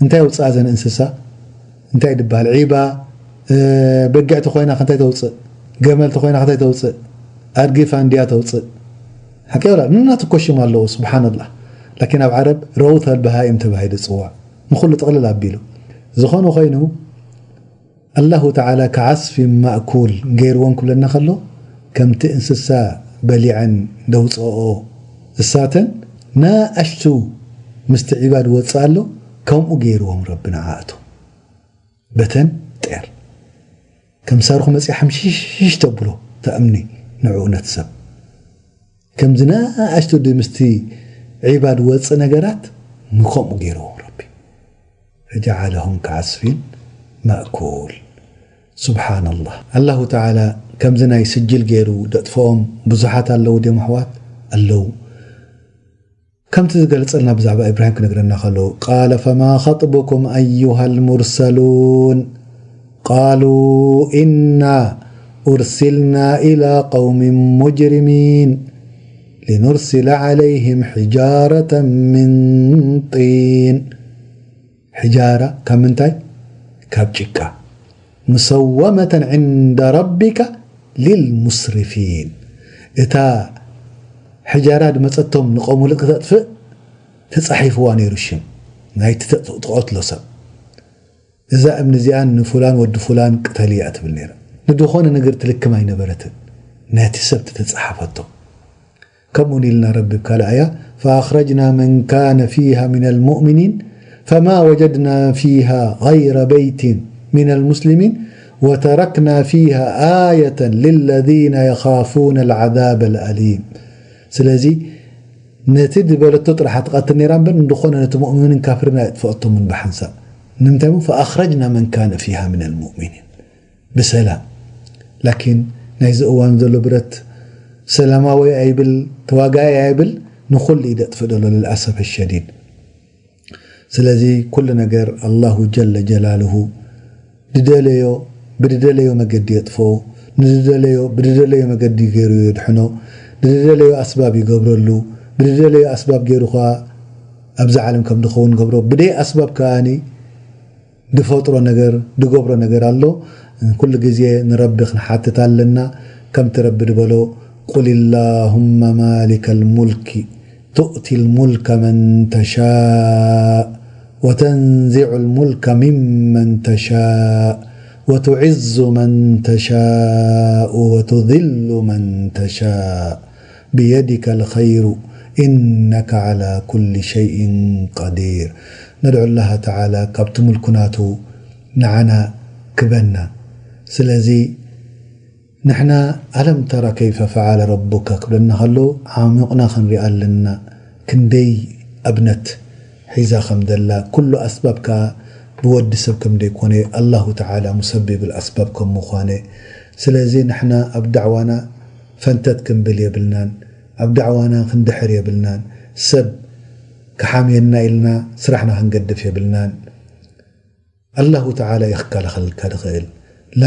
እንታይ የውፅኣ እዘን እንስሳ? እንታይ ድበሃል? ዒባ፣ እ፣ በጊዕ ተኾይና ከ እንታይ ተውፅእ? ገመል ተኾይና ከ እንታይ ተውፅእ? ኣድጊ ፋንድያ ተውፅእ። ሓቂ ወላ? ንናቱ እኮ ሽም ኣለዎ፣ ስብሓንላህ። ላኪን ኣብ ዓረብ ረውተል በሃይም ተባሂሉ ይፅዋዕ። ንኹሉ ጥቕልል ኣቢሉ። ዝኾነ ኮይኑ፣ ኣላሁ ተዓላ ከዓስፊ ማእኩል ገይርዎም ክብለና ከሎ፣ ከምቲ እንስሳ በሊዐን ደውፅኦ እሳተን፣ ናእሽቱ ምስቲ ዒባ ድወፅእ ኣሎ፣ ከምኡ ገይርዎም ረቢ ንዓኣቶም። በተን ጤር። ከም ሳርኹ መጺኣ ሕምሽሽ ተብሎ፣ ተእምኒ ንዕኡ ነቲ ሰብ። ከምዚ ንኣሽቱ ድ ምስቲ ዒባ ድወጽእ ነገራት ንከምኡ ገይርዎም ረቢ። فجعلهم كعصف مأكول. ሱብሓነላህ። ኣላሁ ተዓላ ከምዚ ናይ ስጅል ገይሩ ደጥፍኦም ብዙሓት ኣለዉ ድዮም ኣሕዋት? ኣለዉ። ከምቲ ዝገልጸልና ብዛዕባ ኢብራሂም ክነግረና ከሎ፣ قال فما خطبكم أيها المرسلون؟ قالوا إنا أرسلنا إلى قوم مجرمين لنرسل عليهم حجارة من طين. ሕጃራ ካብ ምንታይ? ካብ ጭቃ። مسومة عند ربك للمسرفين. እታ ሕጃራ ድመጸቶም ንቆሙ ሉጥ ክተጥፍእ ተጻሒፍዋ ነይሩ ሽም ናይቲ ተ-፣ ትቐትሎ ሰብ። እዛ እምኒ እዚኣ ንፉላን ወዲ ፉላን ቅተልያ ትብል ነይራ። ንድኾነ ነገር ትልክም ኣይነበረትን። ነቲ ሰብ ተተጻሓፈቶ። ከምኡ ኢልና ረቢ ኣብ ካልእ ኣያ፣ فأخرجنا من كان فيها من المؤمنين فما وجدنا فيها غير بيت من المسلمين وتركنا فيها آية للذين يخافون العذاب الأليم. ስለዚ ነቲ ዝበለቶ ጥራሕ ትቐትል ነይራ እምበር፣ ንድኾነ ነቲ ሙእምንን ካፍርን ኣየጥፍኣቶምን ብሓንሳእ። ንምንታይ እሞ፣ فأخرجنا من كان فيها من المؤمنين. ብሰላም። ላኪን ናይዚ እዋን ዘሎ ብረት ሰላማዊ ኣይብል፣ ተዋጋኢ ኣይብል፣ ንኹሉ እዩ ደጥፍእ ዘሎ፣ للأسف الشديد። ስለዚ ኩሉ ነገር ኣላሁ ጀለ ጀላልሁ ድደለዮ፣ ብድደለዮ መገዲ የጥፍኦ፣ ንድደለዮ፣ ብድደለዮ መገዲ ገይሩ የድሕኖ፣ ንድደለዮ ኣስባብ ይገብረሉ፣ ብድደለዮ ኣስባብ ገይሩ ኸዓ ኣብዛ ዓለም ከም ድኸውን ገብሮ፣ ብደይ ኣስባብ ከኣኒ ድፈጥሮ ነገር፣ ድገብሮ ነገር ኣሎ። ኩሉ ግዜ ንረቢ ክንሓትት ኣለና። ከምቲ ረቢ ድበሎ፣ قل اللهم مالك الملك تؤتي الملك من تشاء وتنزع الملك ممن تشاء وتعز من تشاء وتذل من تشاء بيدك الخير إنك على كل شيء قدير. ندعو الله تعالى ካብቲ ምልኩ ናቱ ንዓና ክበና። ስለዚ ንሕና ألم تر كيف فعل ربك ክብለና ከሎ ዓሚቕና ክንሪኣ ኣለና። ክንደይ ኣብነት ሒዛ ከም ዘላ፣ ኩሉ ኣስባብ ከኣ ብወዲ ሰብ ከም ዘይኮነ፣ ኣላሁ ተዓላ ሙሰቢብ ኣስባብ ከም ምዃነ። ስለዚ ንሕና ኣብ ዳዕዋና ፈንተት ክንብል የብልናን። ኣብ ዳዕዋና ክንድሕር የብልናን። ሰብ ክሓምየና ኢልና ስራሕና ክንገድፍ የብልናን። ኣላሁ ተዓላ እዩ ክከላኸለልካ ዝኽእል። ላ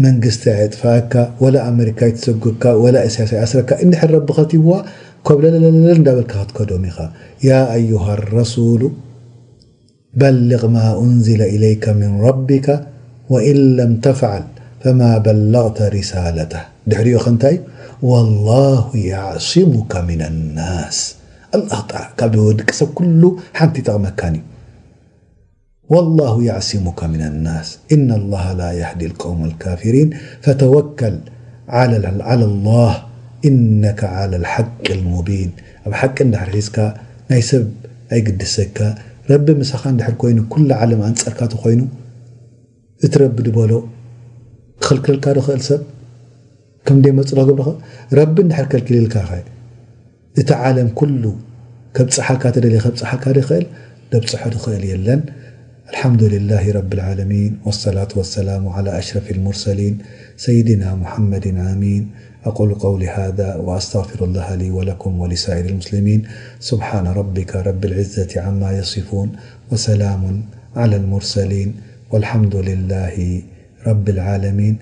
መንግስቲ ኣየጥፍኣካ፣ ወላ ኣመሪካ ኣይትሰጉካ፣ ወላ እስያስ ኣይኣስረካ። እንድሕር ረቢ ከቲብዋ፣ ኮብለለለለ እንዳበልካ ክትከዶም ኢኻ። ያ ኣዩሃ ረሱሉ በልቕ ማ ኡንዚለ ኢለይከ ሚን ረቢከ ወኢን ለም ተፍዓል ፈማ በለቕተ ሪሳለተህ። ድሕሪኡ ኸ እንታይ? ወላሁ ያዕሲሙከ ሚን ናስ። ኣላህ ጣ ካብ ደቂ ሰብ ኩሉ ሓንቲ ይጠቕመካን እዩ። ወላሁ ያዕሲሙከ ሚን ናስ ኢነ ላሃ ላ የህዲ ልቀውመ ልካፊሪን ፈተወከል ዓላ ላህ ኢነከ ዓላ ልሓቂ ልሙቢን። ኣብ ሓቂ እንድሕር ሒዝካ ናይ ሰብ ኣይግድሰካ። ረቢ ምሳኻ እንድሕር ኮይኑ ኩሉ ዓለም ኣንጻርካ ተኾይኑ እቲ ረቢ ዝበሎ ክኽልክለልካ ዶ ኽእል ሰብ? ከም ደይ መጽሎ ገብረኸ ረቢ እንድሕር ከልኪልልካ ኸ እቲ ዓለም ኩሉ ከብጽሓካ ተደልየ ከብጽሓካ ዶ ይኽእል? ደብጽሖ ዝኽእል የለን። الحمد لله رب العالمين والصلاة والسلام على أشرف المرسلين سيدنا محمد آمين. أقول قولي هذا وأستغفر الله لي ولكم ولسائر المسلمين. سبحان ربك رب العزة عما يصفون وسلام على المرسلين والحمد لله رب العالمين.